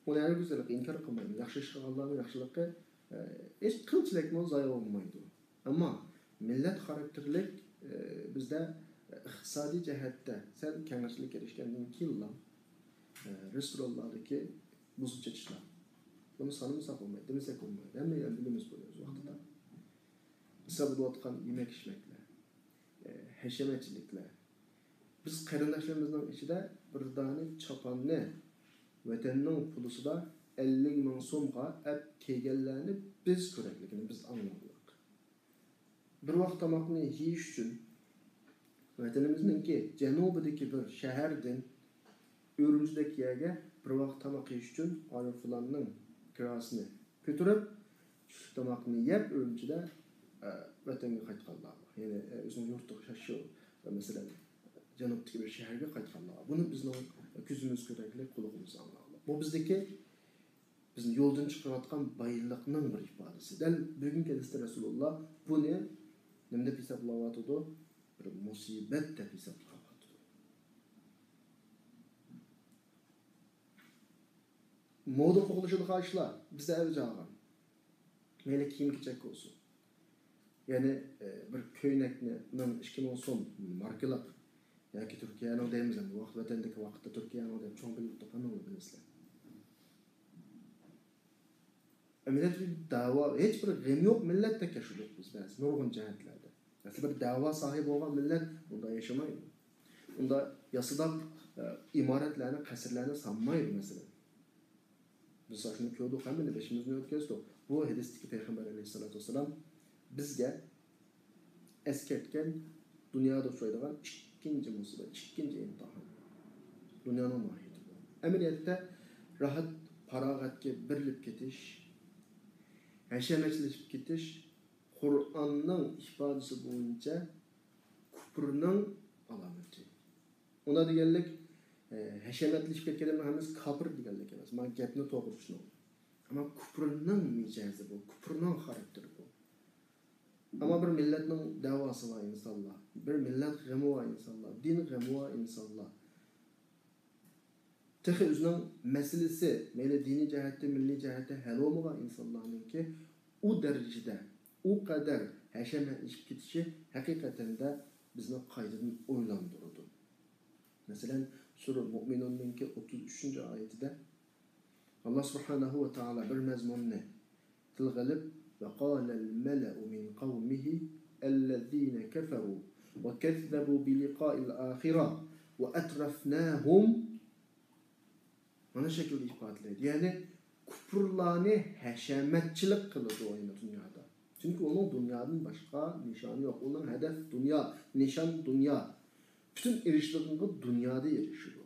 ئۇنى ھەرگىز ئىنكار قىلمايمەن. ياخشى ئىش قىلغانلارنىڭ ياخشىلىقى، ئە، ھېچ قىلچىلەكمۇ زايە بولمايدۇ. ئەمما مىللەت خاراكتېرلىك، ئە، بىزدە ئىقتىسادىي جەھەتتە سەل كەڭرىچىلىككە ئېرىشكەندىن كېيىنلا، ئە، رېستورانلاردىكى بۇزۇپ چېتىشلار. بۇنى سانىمىساق بولمايدۇ، دېمىسەك بولمايدۇ. ھەممەيلەن بىلىمىز بۇنى ئۆز ۋاقتىدا. ئىسراپ بولۇۋاتقان يېمەك-ئىچمەكلەر، ئە، ھەشەمەتچىلىكلەر. بىز قېرىنداشلىرىمىزنىڭ ئىچىدە بىر دانە چاپاننى ۋەتەننىڭ پۇلىسىدا ئەللىك مىڭ سومغا ئەپ كىيگەنلەرنى بىز كۆرەرلىكىنى بىز ئاڭلىغانلىق. بىر ۋاق تاماقنى يېيىش ئۈچۈن ۋەتىنىمىزنىڭكى جەنۇبىدىكى بىر شەھەردىن ئۈرۈمچىدەك يەرگە بىر ۋاق تاماق يېيىش ئۈچۈن ئايروپىلاننىڭ كىراسىنى كۆتۈرۈپ، چۈشلۈك تاماقنى يەپ، ئۈرۈمچىدە، ئە، ۋەتەنگە قايتقانلار بار. يەنى، ئە، ئۆزىنىڭ يۇرتىغا، شاشۇ، مەسىلەن، جەنۇبتىكى بىر شەھەرگە قايتقانلار بار. بۇنى بىزنىڭ كۆزىمىز كۆرەرلىك، قۇلىقىمىز ئاڭلىغانلار. بۇ بىزدىكى، بىزنى يولدىن چىقىرىۋاتقان بايلىقنىڭ بىر ئىپادىسى. دەل بۈگۈنكى ھەدىستە رەسۇلۇللا بۇنى نېمە دەپ ھېسابلاۋاتىدۇ؟ بىر مۇسىبەت دەپ ھېسابلاۋاتىدۇ. مودا قوغلىشىدىغان ئىشلار بىزدە ئەۋج ئالغان. مەيلى كىيىم-كېچەك بولسۇن. يەنى، ئە، بىر كۆينەكنى مىڭ، ئىككى مىڭ سوم ماركىلىق ياكى تۈركىيەنىڭ دەيمىز ئەمدى، ۋاقىت ۋەتەندىكى ۋاقىتتا تۈركىيەنىڭ دەپ چوڭ بىلىپ تۇرغان بىلىسىلەر. مىللەت بىر دەۋا، ھېچ بىر غېمى يوق مىللەتتەك ياشىدۇق بىز بەزى نۇرغۇن جەھەتلەردە. ئەسلى بىر دەۋا ساھىبى بولغان مىللەت ئۇنداق ياشىمايدۇ. ئۇنداق ياسىداپ، ئە، ئىمارەتلەرنى، قەسىرلەرنى سالمايدۇ، مەسىلەن. بىز شۇنى كۆردۇق، ھەممىنى بېشىمىزدىن ئۆتكۈزدۇق. بۇ ھەدىستىكى پەيغەمبەر ئەلەيھىسسالاتۇ ۋەسسالام بىزگە ئەسكەرتكەن دۇنيادا ئۇچرايدىغان ئىككىنچى مۇسىبەت، ئىككىنچى ئىمتىھان. دۇنيانىڭ ماھىيىتى بۇ. ئەمەلىيەتتە راھەت پاراغەتكە بېرىلىپ كېتىش، ھەشەمەتلىشىپ كېتىش قۇرئاننىڭ ئىپادىسى بويىچە كۇپرنىڭ ئالامىتى. ئۇنداق دېگەنلىك، ئە، ھەشەمەتلىشىپ كەتكەنلەرنىڭ ھەممىسى كاپىر دېگەنلىك ئەمەس. مانا گەپنى توغرا چۈشىنىڭ. ئەمما كۇپرنىڭ مىجەزى بۇ، كۇپرنىڭ خاراكتېرى بۇ. ئەمما بىر مىللەتنىڭ دەۋاسى بار ئىنسانلار، بىر مىللەت غېمى بار ئىنسانلار، دىن غېمى بار ئىنسانلار، تېخى ئۆزىنىڭ مەسىلىسى، مەيلى دىنىي جەھەتتە، مىللىي جەھەتتە ھەل بولمىغان ئىنسانلارنىڭكى ئۇ دەرىجىدە، ئۇ قەدەر ھەشەمەتلىشىپ كېتىشى ھەقىقەتەن دە بىزنى قايتىدىن ئويلاندۇرىدۇ. مەسىلەن، سۈرە مۇئمىنۇننىڭكى ئوتتۇز ئۈچىنچى ئايىتىدە ئاللا سۇبھانەھۇ ۋە تائالا بىر مەزمۇننى تىلغا ئېلىپ، وقال الملأ من قومه الذين كفروا وكذبوا بلقاء الآخرة وأترفناهم، مانا شەكىلدە ئىپادىلەيدۇ. يەنى كۇپۇرلارنى ھەشەمەتچىلىك قىلىدۇ ئەينى دۇنيادا. چۈنكى ئۇنىڭ دۇنيادىن باشقا نىشانى يوق. ئۇنىڭ ھەدەپ دۇنيا، نىشان دۇنيا. پۈتۈن ئېرىشىدىغىنىغا دۇنيادا ئېرىشىدۇ.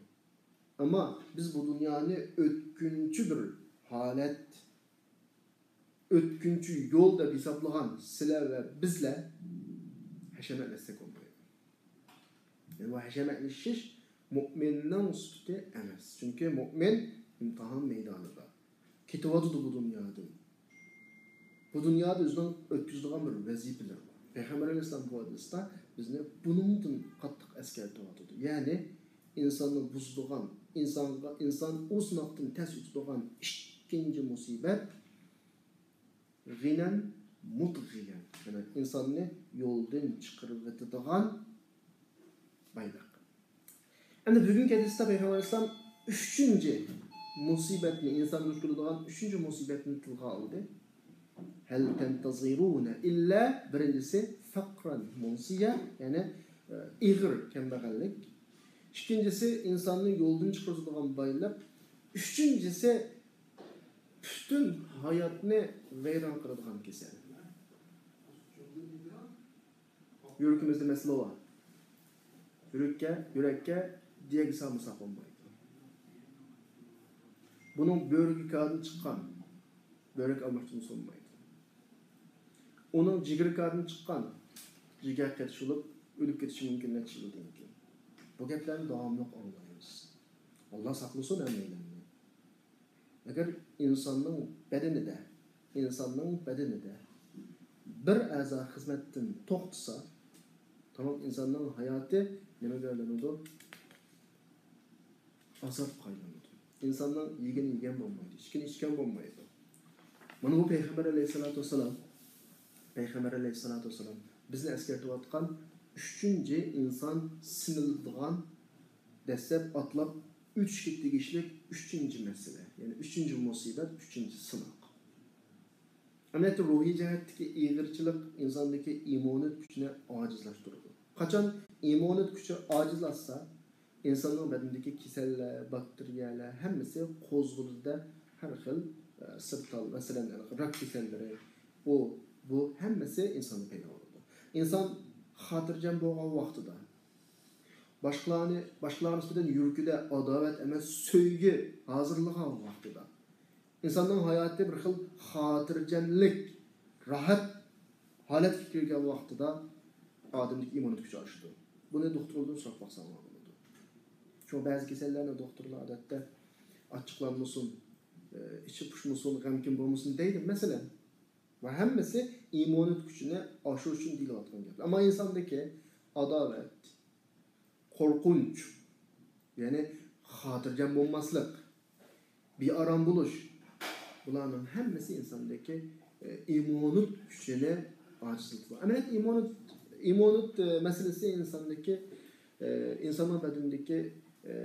ئەمما بىز بۇ دۇنيانى ئۆتكۈنچى بىر ھالەت، ئۆتكۈنچى يول دەپ ھېسابلىغان سىلەر ۋە بىزلەر ھەشەمەتلەشسەك بولمايدۇ. يەنى بۇ ھەشەمەتلىشىش مۆمىننىڭ سۈپىتى ئەمەس. چۈنكى مۆمىن ئىمتىھان مەيدانىدا. كېتىۋاتىدۇ بۇ دۇنيادىن. بۇ دۇنيادا ئۆزىنىڭ ئۆتكۈزىدىغان بىر ۋەزىپىلىرى بار. پەيغەمبەر ئەلەيھىسسالام بۇ ھەدىستە بىزنى بۇنىڭدىن قاتتىق ئەسكەرتىۋاتىدۇ. يەنى ئىنساننى بۇزىدىغان، ئىنسانغا، ئىنسان ئۇ سىناقتىن تەس ئۆتىدىغان ئىككىنچى مۇسىبەت، غىنەن مۇتغىيەن، يەنى ئىنساننى يولدىن چىقىرىۋېتىدىغان بايلىق. ئەمدى بۈگۈنكى ھەدىستە پەيغەمبەر ئەلەيھىسسالام ئۈچىنچى مۇسىبەتنى، ئىنسان دۇچ كېلىدىغان ئۈچىنچى مۇسىبەتنى تىلغا ئالدى. ھەل تەنتەزىرۇنە ئىللا، بىرىنچىسى، فەقرەن مۇنسىيە، يەنى ئېغىر كەمبەغەللىك. ئىككىنچىسى، ئىنساننى يولدىن چىقىرىدىغان بايلىق. ئۈچىنچىسى، پۈتۈن ھاياتنى ۋەيران قىلىدىغان كېسەل. يۈرىكىمىزدە مەسىلە بار. يۈرەككە، يۈرەككە دىئاگنوز سالمىساق بولمايدۇ. بۇنىڭ بۆرىكى كادىن چىققان، بۆرەك ئالماشتۇرمىسا بولمايدۇ. ئۇنىڭ جىگىرى كادىن چىققان، جىگەر قېتىش بولۇپ، ئۆلۈپ كېتىشى مۇمكىن نەچچە يىلدىن كېيىن. بۇ گەپلەرنى داۋاملىق ئاڭلايمىز. ئاللا ساقلىسۇن ھەممەيلەننى. ئەگەر ئىنساننىڭ بەدىنىدە، ئىنساننىڭ بەدىنىدە بىر ئەزا خىزمەتتىن توختىسا، تامام ئىنساننىڭ ھاياتى نېمىگە ئايلىنىدۇ؟ ئازابقا ئايلىنىدۇ. ئىنساننىڭ يېگىنى يېگەن بولمايدۇ، ئىچكىنى ئىچكەن بولمايدۇ. مانا بۇ پەيغەمبەر ئەلەيھىسسالاتۇ ۋەسسالام، پەيغەمبەر ئەلەيھىسسالاتۇ ۋەسسالام بىزنى ئەسكەرتىۋاتقان ئۈچىنچى ئىنسان سىنىلىدىغان، دەسلەپ ئاتلاپ ئۆتۈشكە تېگىشلىك ئۈچىنچى مەسىلە، يەنى ئۈچىنچى مۇسىبەت، ئۈچىنچى سىناق. ئەمەلىيەتتە روھىي جەھەتتىكى ئېغىرچىلىق ئىنساندىكى ئىممۇنىتېت كۈچىنى ئاجىزلاشتۇرىدۇ. قاچان ئىممۇنىتېت كۈچى ئاجىزلاشسا، ئىنساننىڭ بەدىنىدىكى كېسەللەر، باكتېرىيەلەر ھەممىسى قوزغىلىدۇ-دە، ھەر خىل، ئە، سىرتال، مەسىلەن، راك كېسەللىرى، ئۇ، بۇ ھەممىسى ئىنساندا پەيدا بولىدۇ. ئىنسان خاتىرجەم بولغان ۋاقتىدا، باشقىلارنى، باشقىلارغا نىسبەتەن يۈرىكىدە ئاداۋەت ئەمەس، سۆيگۈ ھازىرلىغان ۋاقتىدا، ئىنساننىڭ ھاياتى بىر خىل خاتىرجەملىك، راھەت ھالەتكە كىرگەن ۋاقتىدا ئادەمدىكى ئىممۇنىتېت كۈچى ئاشىدۇ. بۇنى دوختۇردىن سوراپ باقساڭلار بولىدۇ. شۇڭا بەزى كېسەللەرنى دوختۇرلار ئادەتتە ئاچچىقلانمىسۇن، ئىچى پۇشمىسۇن، غەمكىن بولمىسۇن دەيدۇ، مەسىلەن. ۋە ھەممىسى ئىممۇنىتېت كۈچىنى ئاشۇرۇش ئۈچۈن دېيىلىۋاتقان گەپ. ئەمما ئىنساندىكى ئاداۋەت، قورقۇنچ، يەنى خاتىرجەم بولماسلىق، بىئارام بولۇش، بۇلارنىڭ ھەممىسى ئىنساندىكى، ئە، ئىممۇنىتېت كۈچىنى ئاجىزلىتىدۇ. ئەمەلىيەتتە ئىممۇنىتېت، ئىممۇنىتېت، ئە، مەسىلىسى ئىنساندىكى، ئە، ئىنساننىڭ بەدىنىدىكى، ئە،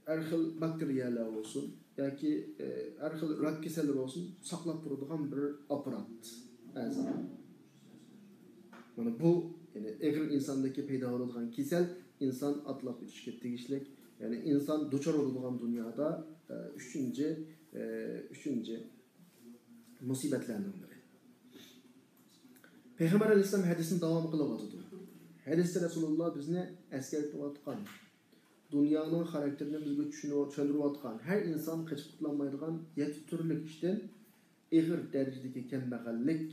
ھەر خىل باكتېرىيەلەر بولسۇن ياكى، ئە، ھەر خىل راك كېسەللىرى بولسۇن، ساقلاپ تۇرىدىغان بىر ئاپپارات، ئەزا. مانا بۇ، يەنى ئېغىر ئىنساندىكى پەيدا بولىدىغان كېسەل ئىنسان ئاتلاپ ئۆتۈشكە تېگىشلىك، يەنى ئىنسان دۇچار بولىدىغان دۇنيادا، ئە، ئۈچىنچى، ئە، ئۈچىنچى مۇسىبەتلەرنىڭ بىرى. پەيغەمبەر ئەلەيھىسسالام ھەدىسنى داۋام قىلىۋاتىدۇ. ھەدىستە رەسۇلۇللا بىزنى ئەسكەرتىۋاتقان، دۇنيانىڭ خاراكتېرىنى بىزگە چۈشىنىۋ-، چۈشەندۈرۈۋاتقان، ھەر ئىنسان قېچىپ قۇتۇلالمايدىغان يەتتە تۈرلۈك ئىشتىن، ئېغىر دەرىجىدىكى كەمبەغەللىك،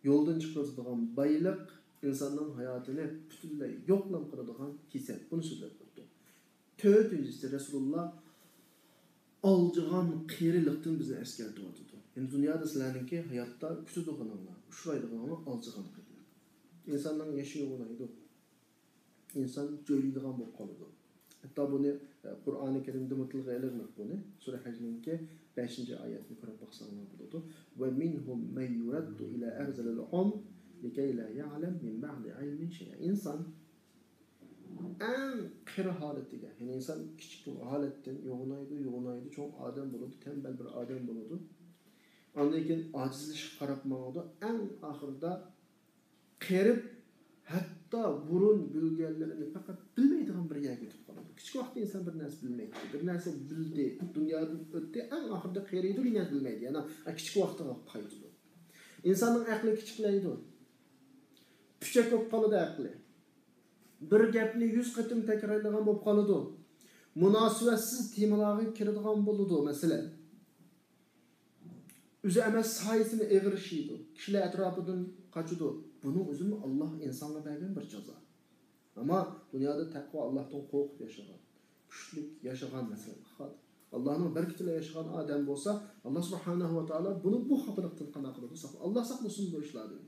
يولدىن چىقىرىدىغان بايلىق ئىنساننىڭ ھاياتىنى پۈتۈنلەي يوقلام قىلىدىغان كېسەل. بۇنى سۆزلەپ بەردى. تۆتىنچىسى، رەسۇلۇللا ئالجىغان قېرىلىقتىن بىزنى ئەسكەرتىۋاتىدۇ. يەنى دۇنيادا سىلەرنىڭكى ھاياتتا كۈتىدىغىنىڭلار، ئۇچرايدىغىنىڭلار ئالجىغان قېرىلىق. ئىنساننىڭ يېشى يوغىنايدۇ. ئىنسان جۆيلەيدىغان بولۇپ قالىدۇ. ھەتتا بۇنى، ئە، قۇرئانى كەرىمدىمۇ تىلغا ئېلىنىق بۇنى. سۈرە ھەجنىڭكى بەشىنچى ئايەتنى كۆرۈپ باقساڭلار بولىدۇ. ومنهم من يرد إلى أرذل العمر لكي لا يعلم من بعد علم شيئا. ئىنسان ئەڭ قېرى ھالىتىگە، يەنى ئىنسان كىچىك ھالەتتىن يوغىنايدۇ، يوغىنايدۇ، چوڭ ئادەم بولىدۇ، تەمبەل بىر ئادەم بولىدۇ. ئاندىن كېيىن ئاجىزلىشىشقا قاراپ ماڭىدۇ. ئەڭ ئاخىرىدا قېرىپ، ھەتتا بۇرۇن بىلگەنلىرىنى پەقەت بىلمەيدىغان بىر يەرگە يېتىپ قالىدۇ. كىچىك ۋاقىتتا ئىنسان بىر نەرسە بىلمەيتتى، بىر نەرسە بىلدى، دۇنيادىن ئۆتتى، ئەڭ ئاخىرىدا قېرىيدۇ، بىر نەرسە بىلمەيدۇ، يەنە كىچىك ۋاقتىغا قايتىدۇ. ئىنساننىڭ ئەقلى كىچىكلەيدۇ، پۇچەك بولۇپ قالىدۇ ئەقلى. بىر گەپنى يۈز قېتىم تەكرارلىغان بولۇپ قالىدۇ. مۇناسىۋەتسىز تېمىلارغا كىرىدىغان بولىدۇ، مەسىلەن. ئۆزى ئەمەس، سايىسىنى ئېغىر ئىشىيدۇ. كىشىلەر ئەتراپىدىن قاچىدۇ. بۇنىڭ ئۆزىمۇ ئاللاھ ئىنسانغا بەرگەن بىر جازا. ئەمما دۇنيادا تەقۋا، ئاللاھتىن قورقۇپ ياشىغان، كۈچلۈك ياشىغان، مەسىلەن، ئاللاھنىڭ بەرىكىتى بىلەن ياشىغان ئادەم بولسا، ئاللاھ سۇبھانەھۇ ۋە تائالا بۇنى بۇ خاپىلىقتىن قانداق قىلىدۇ؟ ساقلا-، ئاللاھ ساقلىسۇن بۇ ئىشلاردىن.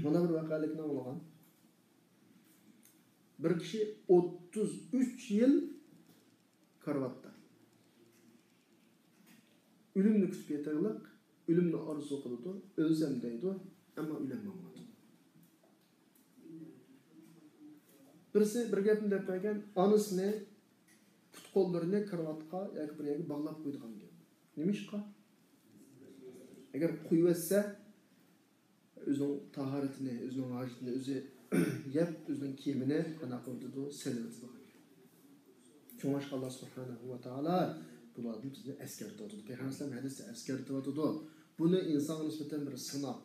مانا بىر ۋەقەلىكنى ئاڭلىغان. بىر كىشى ئوتتۇز ئۈچ يىل كارىۋاتتا. ئۆلۈمنى كۈتۈپ ياتارلىق، ئۆلۈمنى ئارزۇ قىلىدۇ، ئۆلسەم دەيدۇ، ئەمما ئۆلەلمەيۋاتىدۇ. بىرسى بىر گەپنى دەپ بەرگەن، ئانىسىنى، پۇت-قوللىرىنى كارىۋاتقا ياكى بىر يەرگە باغلاپ قويىدىغان گەپ. نېمىشقا؟ ئەگەر قويۇۋەتسە، ئۆزىنىڭ تاھارىتىنى، ئۆزىنىڭ ھاجىتىنى ئۆزى يەپ، ئۆزىنىڭ كىيىمىنى قانداق قىلىۋېتىدۇ؟ سېلىۋېتىدىغان گەپ. شۇڭلاشقا ئاللاھ سۇبھانەھۇ ۋە تائالا بۇلاردىن بىزنى ئەسكەرتىۋاتىدۇ. پەيغەمبەر ئەلەيھىسسالام ھەدىستە ئەسكەرتىۋاتىدۇ. بۇنى ئىنسانغا نىسبەتەن بىر سىناق،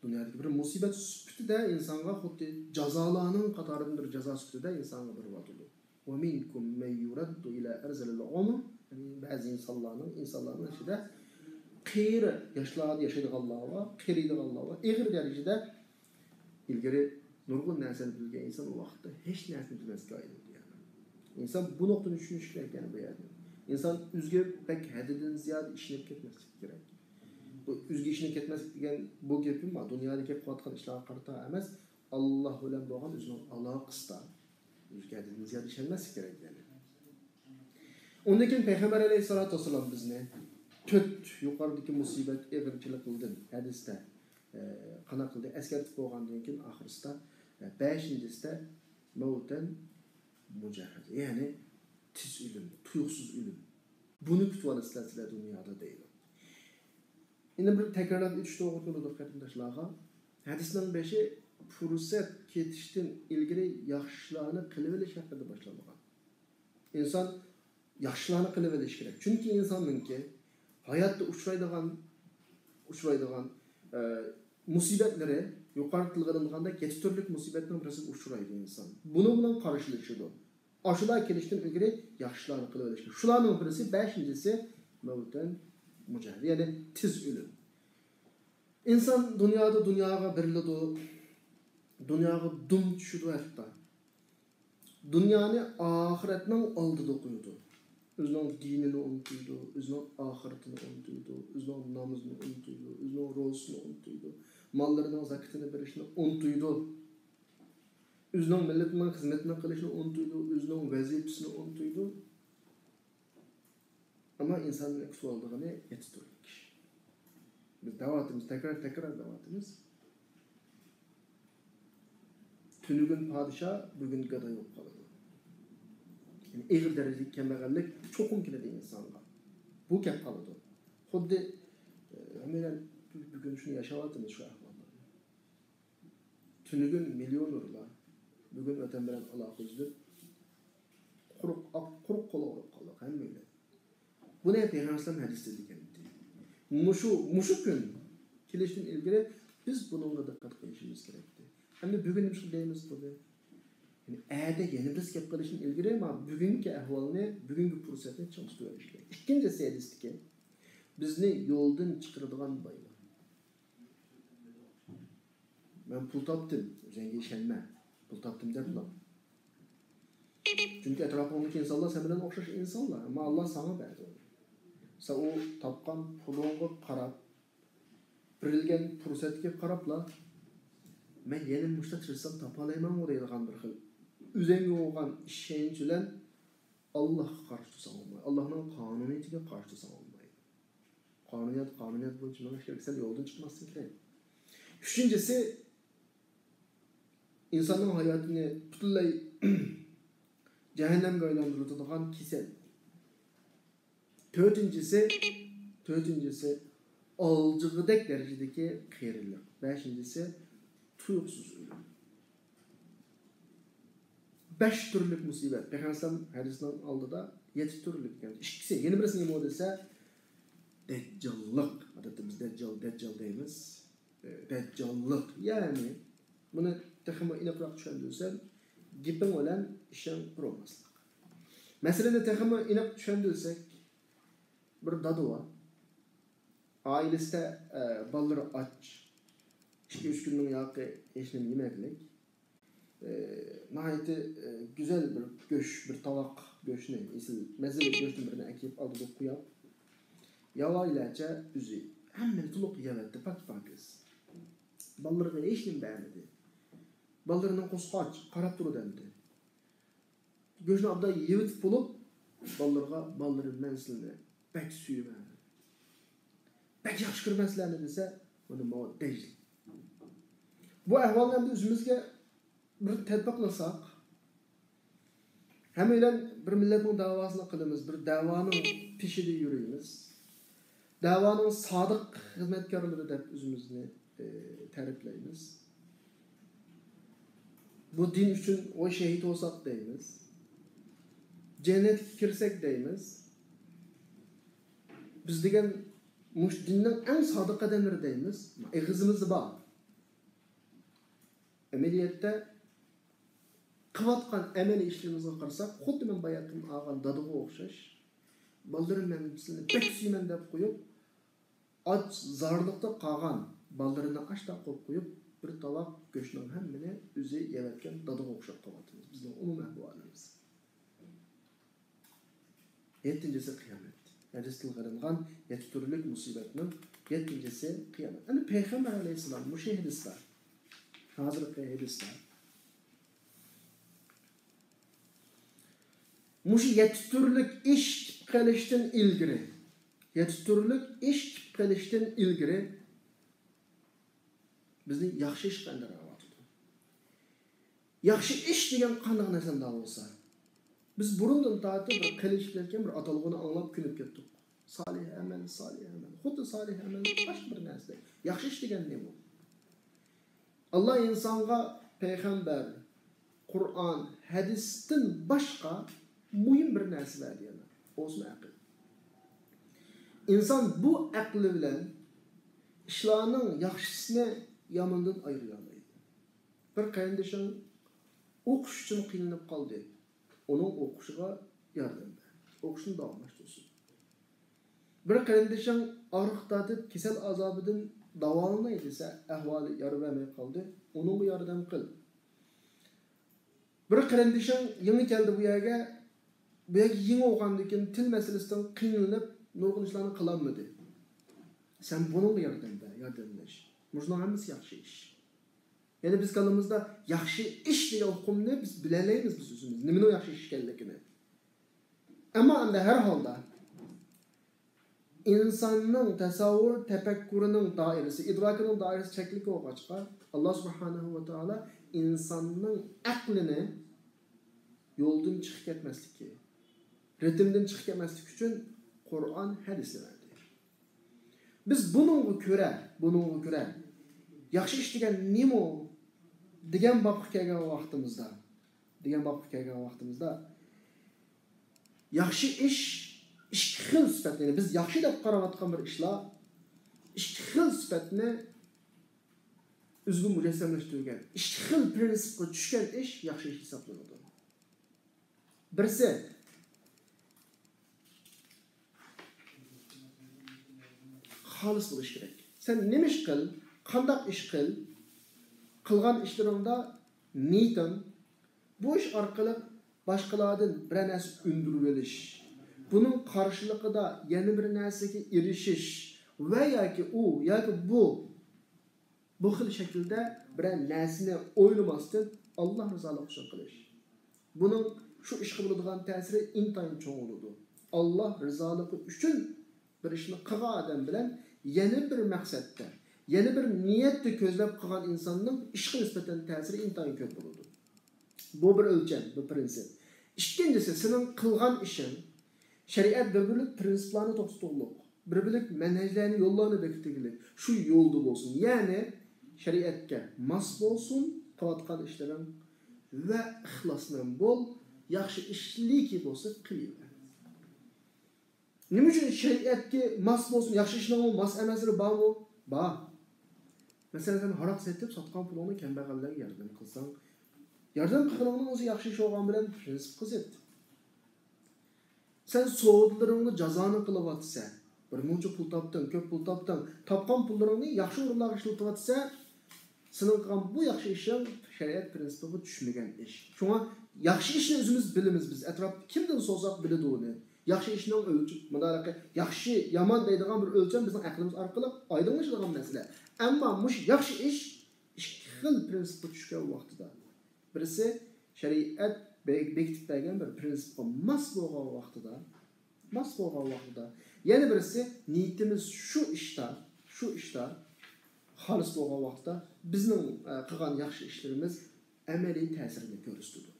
دۇنيادىكى بىر مۇسىبەت سۈپىتىدە ئىنسانغا خۇددى جازالارنىڭ قاتارىدىن بىر جازا سۈپىتىدە ئىنسانغا بېرىۋاتىدۇ. ومنكم من يرد إلى أرذل العمر، يەنى بەزى ئىنسانلارنىڭ، ئىنسانلارنىڭ ئىچىدە قېرى ياشلاردا ياشايدىغانلار بار، قېرىيدىغانلار بار، ئېغىر دەرىجىدە ئىلگىرى نۇرغۇن نەرسىنى بىلگەن ئىنسان ئۇ ۋاقىتتا ھېچ نەرسىنى بىلمەسكە ئايلىنىدۇ. يەنى ئىنسان بۇ نۇقتىنى چۈشىنىشى كېرەك. يەنى بۇ يەردە ئىنسان ئۆزىگە بەك ھەددىدىن زىيادە ئىشىنىپ كەتمەسلىكى كېرەك. بۇ ئۆزىگە ئىشىنىپ كەتمەسلىك دېگەن بۇ گېپىم دۇنيادىكى قىلىۋاتقان ئىشلارغا قارىتا ئەمەس، ئاللاھ بىلەن بولغان ئۆزىنىڭ ئالاقىسىدا ئۆزىگە ھەددىدىن زىيادە ئىشەنمەسلىك كېرەك يەنى. ئۇندىن كېيىن پەيغەمبەر ئەلەيھىسسالاتۇ ۋەسسالام بىزنى تۆت يۇقىرىدىكى مۇسىبەت ئېغىرچىلىقلىرىدىن ھەدىستە، ئە، قانداق قىلدى؟ ئەسكەرتىپ بولغاندىن كېيىن ئاخىرسىدا، ئە، بەشىنچىسىدە مەۋتەن مۇجەھھەدە، يەنى تېز ئۆلۈم، تۇيۇقسىز ئۆلۈم. بۇنى كۈتۈۋالىسىلەر سىلەر دۇنيادا دەيدۇ. يەنە بىر تەكرارلاپ ئۆتۈش توغرا كېلىدۇ قېرىنداشلارغا. ھەدىسنىڭ بېشى، پۇرسەت كېتىشتىن ئىلگىرى ياخشىلارنى قىلىۋېلىش ھەققىدە باشلانغان. ئىنسان ياخشىلارنى قىلىۋېلىش كېرەك. چۈنكى ئىنساننىڭكى ھاياتتا ئۇچرايدىغان، ئۇچرايدىغان، ئە، مۇسىبەتلىرى يۇقىرىدا تىلغا ئېلىنغاندەك يەتتە تۈرلۈك مۇسىبەتنىڭ بىرسىگە ئۇچرايدۇ ئىنسان. بۇنىڭ بىلەن قارشىلىشىدۇ. ئاشۇلار كېلىشتىن ئىلگىرى ياخشىلارنى قىلىۋېلىش كېرەك. شۇلارنىڭ بىرسى، بەشىنچىسى، مەۋتەن مۇجەھھەدە، يەنى تېز ئۆلۈم. ئىنسان دۇنيادا دۇنياغا بېرىلىدۇ، دۇنياغا دۇم چۈشىدۇ ھەتتا. دۇنيانى ئاخىرەتنىڭ ئالدىدا قويىدۇ. ئۆزىنىڭ دىنىنى ئۇنتۇيدۇ، ئۆزىنىڭ ئاخىرىتىنى ئۇنتۇيدۇ، ئۆزىنىڭ نامىزىنى ئۇنتۇيدۇ، ئۆزىنىڭ روزىسىنى ئۇنتۇيدۇ، ماللىرىنىڭ زاكىتىنى بېرىشنى ئۇنتۇيدۇ. ئۆزىنىڭ مىللىتىنىڭ خىزمىتىنى قىلىشنى ئۇنتۇيدۇ، ئۆزىنىڭ ۋەزىپىسىنى ئۇنتۇيدۇ. ئەمما ئىنساننى كۈتۈۋالىدىغىنى يەتتە تۈرلۈك ئىش. بىز دەۋاتىمىز، تەكرار، تەكرار دەۋاتىمىز. تۈنۈگۈن پادىشاھ، بۈگۈن گادا بولۇپ قالىدۇ. يەنى ئېغىر دەرىجىدىكى كەمبەغەللىك چوقۇم كېلىدۇ ئىنسانغا. بۇ كەپ قالىدۇ. خۇددى، ئە، ھەممەيلەن بۈگۈن شۇنى ياشاۋاتىمىز، شۇ ئەھۋاللارنى. تۈنۈگۈن مىليونېرلار، بۈگۈن ۋەتەن بىلەن ئالاقە ئۈزۈلۈپ، قۇرۇق، قۇرۇق قولغا بولۇپ قالدۇق ھەممەيلەن. بۇنى پەيغەمبەر ئەلەيھىسسالام ھەدىستە دېگەنىدى. مۇشۇ، مۇشۇ كۈن كېلىشتىن ئىلگىرى بىز بۇنىڭغا دىققەت قىلىشىمىز كېرەكتى. ئەمدى بۈگۈن نېمىشقا دەيمىز بۇنى؟ يەنى ئەتە يەنە بىرسى گەپ قىلىشتىن ئىلگىرى مانا بۈگۈنكى ئەھۋالنى، بۈگۈنكى پۇرسەتنى چىڭ تۇتۇۋېلىش كېرەك. ئىككىنچىسى ھەدىستىكى، بىزنى يولدىن چىقىرىدىغان بايلار. مەن پۇل تاپتىم، ئۆزۈڭگە ئىشەنمە. پۇل تاپتىم دەپلا. چۈنكى ئەتراپىڭدىكى ئىنسانلار سەن بىلەن ئوخشاش ئىنسانلار، ئەمما ئاللا ساڭا بەردى ئۇنى. سەن ئۇ تاپقان پۇلۇڭغا قاراپ، بېرىلگەن پۇرسەتكە قاراپلا، مەن يەنە مۇشۇنداق تىرىشسام تاپالايمەنغۇ دەيدىغان بىر خىل ئۆزۈڭگە بولغان ئىشەنچ بىلەن ئاللاھقا قارشى تۇرساڭ بولمايدۇ. ئاللاھنىڭ قانۇنىيىتىگە قارشى تۇرساڭ بولمايدۇ. قانۇنىيەت، قانۇنىيەت بويىچە مېڭىش كېرەك، سەن يولدىن چىقماسلىق كېرەك. ئۈچىنچىسى، ئىنساننىڭ ھاياتىنى پۈتۈنلەي جەھەننەمگە ئايلاندۇرىدىغان كېسەل. تۆتىنچىسى، تۆتىنچىسى، ئالجىغۇدەك دەرىجىدىكى قېرىلىق. بەشىنچىسى، تۇيۇقسىز ئۆلۈم. بەش تۈرلۈك مۇسىبەت. پەيغەمبەر ئەلەيھىسسالام ھەدىسنىڭ ئالدىدا يەتتە تۈرلۈك ئىكەن. ئىككىسى، يەنە بىرسى نېمە دېسە، دەججاللىق. ئادەتتە بىز دەججال، دەججال دەيمىز. ئە، دەججاللىق. يەنى، بۇنى تېخىمۇ ئېنىقراق چۈشەندۈرسەم، گېپىڭ بىلەن ئىشىڭ قۇرۇلماسلىق. مەسىلىنى تېخىمۇ ئېنىق چۈشەندۈرسەك، بىر دادا بار. ئائىلىسىدە، ئە، بالىلىرى ئاچ. ئىككى-ئۈچ كۈننىڭ ياقى ھېچنېمە يېمەكلىك. ئە، ناھايىتى، ئە، گۈزەل بىر گۆش، بىر تاۋاق گۆشنى، ئېسىل مەززىلىك گۆشتىن بىرنى ئەكېلىپ ئالدىدا قويۇپ، ياۋايىلەرچە ئۆزى ھەممىنى تولۇق يەۋەتتى، پاك-پاكىز. بالىلىرىغا ھېچنېمە بەرمىدى. بالىلىرىنىڭ قورسىقى ئاچ، قاراپ تۇرىدۇ ئەمدى. گۆشنى ئابدان يېۋىتىپ بولۇپ، بالىلىرىغا، «بالىلىرىم، مەن سىلىنى بەك سۆيىمەن، بەك ياخشى كۆرىمەن سىلەرنى» دېسە، مانا ماۋۇ دەجىل. بۇ ئەھۋالنى ئەمدى ئۆزىمىزگە بىر تەتبىقلىساق، ھەممەيلەن بىر مىللەتنىڭ دەۋاسىنى قىلىمىز، بىر دەۋانىڭ پېشىدا يۈرىمىز. دەۋانىڭ سادىق خىزمەتكارلىرى دەپ ئۆزىمىزنى، ئى، تەرىپلەيمىز. بۇ دىن ئۈچۈن ۋاي شېھىت بولساق دەيمىز. جەننەتكە كىرسەك دەيمىز. بىز دېگەن مۇشۇ دىننىڭ ئەڭ سادىق ئادەملىرى دەيمىز. ئېغىزىمىزدا بار. ئەمەلىيەتتە قىلىۋاتقان ئەمەلىي ئىشلىرىمىزغا قارىساق، خۇددى مەن باياتىن ئالغان دادىغا ئوخشاش. «بالىلىرىم، مەن سىلىنى بەك سۆيىمەن» دەپ قويۇپ، ئاچ، زارلىقتا قالغان بالىلىرىنى ئاشتاق قىلىپ قويۇپ، بىر تاۋاق گۆشنىڭ ھەممىنى ئۆزى يەۋەتكەن دادىغا ئوخشاپ قالىۋاتىمىز، بىزنىڭ ئومۇمىي ئەھۋالىمىز. يەتتىنچىسى قىيامەت. ھەدىستە تىلغا ئېلىنغان يەتتە تۈرلۈك مۇسىبەتنىڭ يەتتىنچىسى قىيامەت. ئەمدى پەيغەمبەر ئەلەيھىسسالام مۇشۇ ھەدىستە، ھازىرقى ھەدىستە، مۇشۇ يەتتە تۈرلۈك ئىش كېلىپ قېلىشتىن ئىلگىرى، يەتتە تۈرلۈك ئىش كېلىپ قېلىشتىن ئىلگىرى بىزنى ياخشى ئىشقا ئىندىرىۋاتىدۇ. ياخشى ئىش دېگەن قانداق نەرسە ئۇنداق بولسا؟ بىز بۇرۇندىن تارتىپ بىر قېلىشىپ كەتكەن بىر ئاتالغۇنى ئاڭلاپ كۆنۈپ كەتتۇق. سالىھ ئەمەل، سالىھ ئەمەل. خۇددى سالىھ ئەمەل باشقا بىر نەرسە. ياخشى ئىش دېگەن نېمە؟ ئاللا ئىنسانغا پەيغەمبەر، قۇرئان، ھەدىستىن باشقا مۇھىم بىر نەرسە بەردى يەنە. ئۇ ئەقىل. ئىنسان بۇ ئەقلى بىلەن ئىشلارنىڭ ياخشىسىنى، يامىنىدىن ئايرىيالايدۇ. بىر قېرىندىشىڭ ئوقۇش ئۈچۈن قىينىلىپ قالدى. ئۇنىڭ ئوقۇشىغا ياردەم بەر. ئوقۇشىنى داۋاملاشتۇرسۇن. بىر قېرىندىشىڭ ئاغرىق تارتىپ، كېسەل ئازابىدىن داۋالىناي دېسە، ئەھۋالى يار بەرمەي قالدى، ئۇنىڭغا ياردەم قىل. بىر قېرىندىشىڭ يېڭى كەلدى بۇ يەرگە، بۇ يەرگە يېڭى بولغاندىن كېيىن تىل مەسىلىسىدىن قىينىلىپ، نۇرغۇن ئىشلارنى قىلالمىدى. سەن بۇنىڭغا ياردەم بەر، ياردەملەش. مۇشۇنىڭ ھەممىسى ياخشى ئىش. يەنى بىز كاللىمىزدا ياخشى ئىش دېگەن ئۇقۇمنى بىز بىلەلەيمىز بىز ئۆزىمىز، نېمىنىڭ ياخشى ئىش ئىكەنلىكىنى. ئەمما ئەمدى ھەر ھالدا ئىنساننىڭ تەسەۋۋۇر، تەپەككۇرىنىڭ دائىرىسى، ئىدراكىنىڭ دائىرىسى چەكلىك بولغاچقا، ئاللا سۇبھانەھۇ ۋە تائالا ئىنساننىڭ ئەقلىنى يولدىن چىقىپ كەتمەسلىكى، رىتىمدىن چىقىپ كەتمەسلىك ئۈچۈن قۇرئان، ھەدىسنى بەردى. بىز بۇنىڭغا كۆرە، بۇنىڭغا كۆرە ياخشى ئىش دېگەن نېمە دېگەن بابقا كەلگەن ۋاقتىمىزدا، دېگەن بابقا كەلگەن ۋاقتىمىزدا، ياخشى ئىش ئىككى خىل سۈپەت، يەنى بىز ياخشى دەپ قاراۋاتقان بىر ئىشلار ئىككى خىل سۈپەتنى ئۆزىگە مۇجەسسەملەشتۈرگەن، ئىككى خىل پىرىنسىپقا چۈشكەن ئىش ياخشى ئىش ھېسابلىنىدۇ. بىرسى، خالىس بولۇش كېرەك. سەن نېمە ئىش قىل، قانداق ئىش قىل، قىلغان ئىشلىرىڭدا نىيىتىڭ، بۇ ئىش ئارقىلىق باشقىلاردىن بىرەر نەرسە ئۈندۈرۈۋېلىش، بۇنىڭ قارشىلىقىدا يەنە بىر نەرسىگە ئېرىشىش ۋە ياكى ئۇ ياكى بۇ بۇ خىل شەكىلدە بىرەر نەرسىنى ئويلىماستىن، ئاللا رىزالىقى ئۈچۈن قىلىش. بۇنىڭ شۇ ئىشقا بولىدىغان تەسىرى ئىنتايىن چوڭ بولىدۇ. ئاللا رىزالىقى ئۈچۈن بىر ئىشنى قىلغان ئادەم بىلەن يەنە بىر مەقسەتتە، يەنە بىر نىيەتتە كۆزلەپ قىلغان ئىنساننىڭ ئىشقا نىسبەتەن تەسىرى ئىنتايىن كۆپ بولىدۇ. بۇ بىر ئۆلچەم، بۇ پىرىنسىپ. ئىككىنچىسى، سېنىڭ قىلغان ئىشىڭ شەرىئەت بىر بىرلىك پىرىنسىپلارنى توختىتىدىغانلىق، بىر بىرلىك مەنھەجلەرنى، يوللارنى بېكىتىدىغانلىق، شۇ يولدا بولسۇن. يەنى شەرىئەتكە ماس بولسۇن قىلىۋاتقان ئىشلىرىڭ ۋە ئىخلاسمەن بول، ياخشى ئىشلىكى بولسا قىلىۋەر. نېمە ئۈچۈن شەرىئەتكە ماس بولسۇن، ياخشى ئىشنىڭمۇ ماس ئەمەسلىرى بارمۇ؟ بار. مەسىلەن، سەن ھاراق سېتىپ ساتقان پۇلۇڭنى كەمبەغەللەرگە ياردەم قىلساڭ، ياردەم قىلغىنىڭنىڭ ئۆزى ياخشى ئىش بولغان بىلەن پىرىنسىپقا زىت. سەن سودىلىرىڭدا جازانى قىلىۋاتىسەن. بىر مۇنچە پۇل تاپتىڭ، كۆپ پۇل تاپتىڭ. تاپقان پۇللىرىڭنى ياخشى ئورۇنلارغا ئىشلىتىۋاتىسەن. سېنىڭ قىلغان بۇ ياخشى ئىشىڭ شەرىئەت پىرىنسىپىغا چۈشمىگەن ئىش. شۇڭا ياخشى ئىشنى ئۆزىمىز بىلىمىز، بىز ئەتراپتا كىمدىن سورىساق بىلىدۇ ئۇنى. ياخشى ئىشنىڭ ئۆلچىمى، مۇنداق ياخشى، يامان دەيدىغان بىر ئۆلچەم بىزنىڭ ئەقلىمىز ئارقىلىق ئايدىڭلىشىدىغان مەسىلە. ئەمما مۇشۇ ياخشى ئىش ئىككى خىل پىرىنسىپقا چۈشكەن ۋاقتىدا، بىرسى شەرىئەت بە-، بېكىتىپ بەرگەن بىر پىرىنسىپقا ماس بولغان ۋاقتىدا، ماس بولغان ۋاقتىدا، يەنە بىرسى نىيىتىمىز شۇ ئىشتا، شۇ ئىشتا خالىس بولغان ۋاقتىدا بىزنىڭ، ئە، قىلغان ياخشى ئىشلىرىمىز ئەمەلىي تەسىرىنى كۆرسىتىدۇ.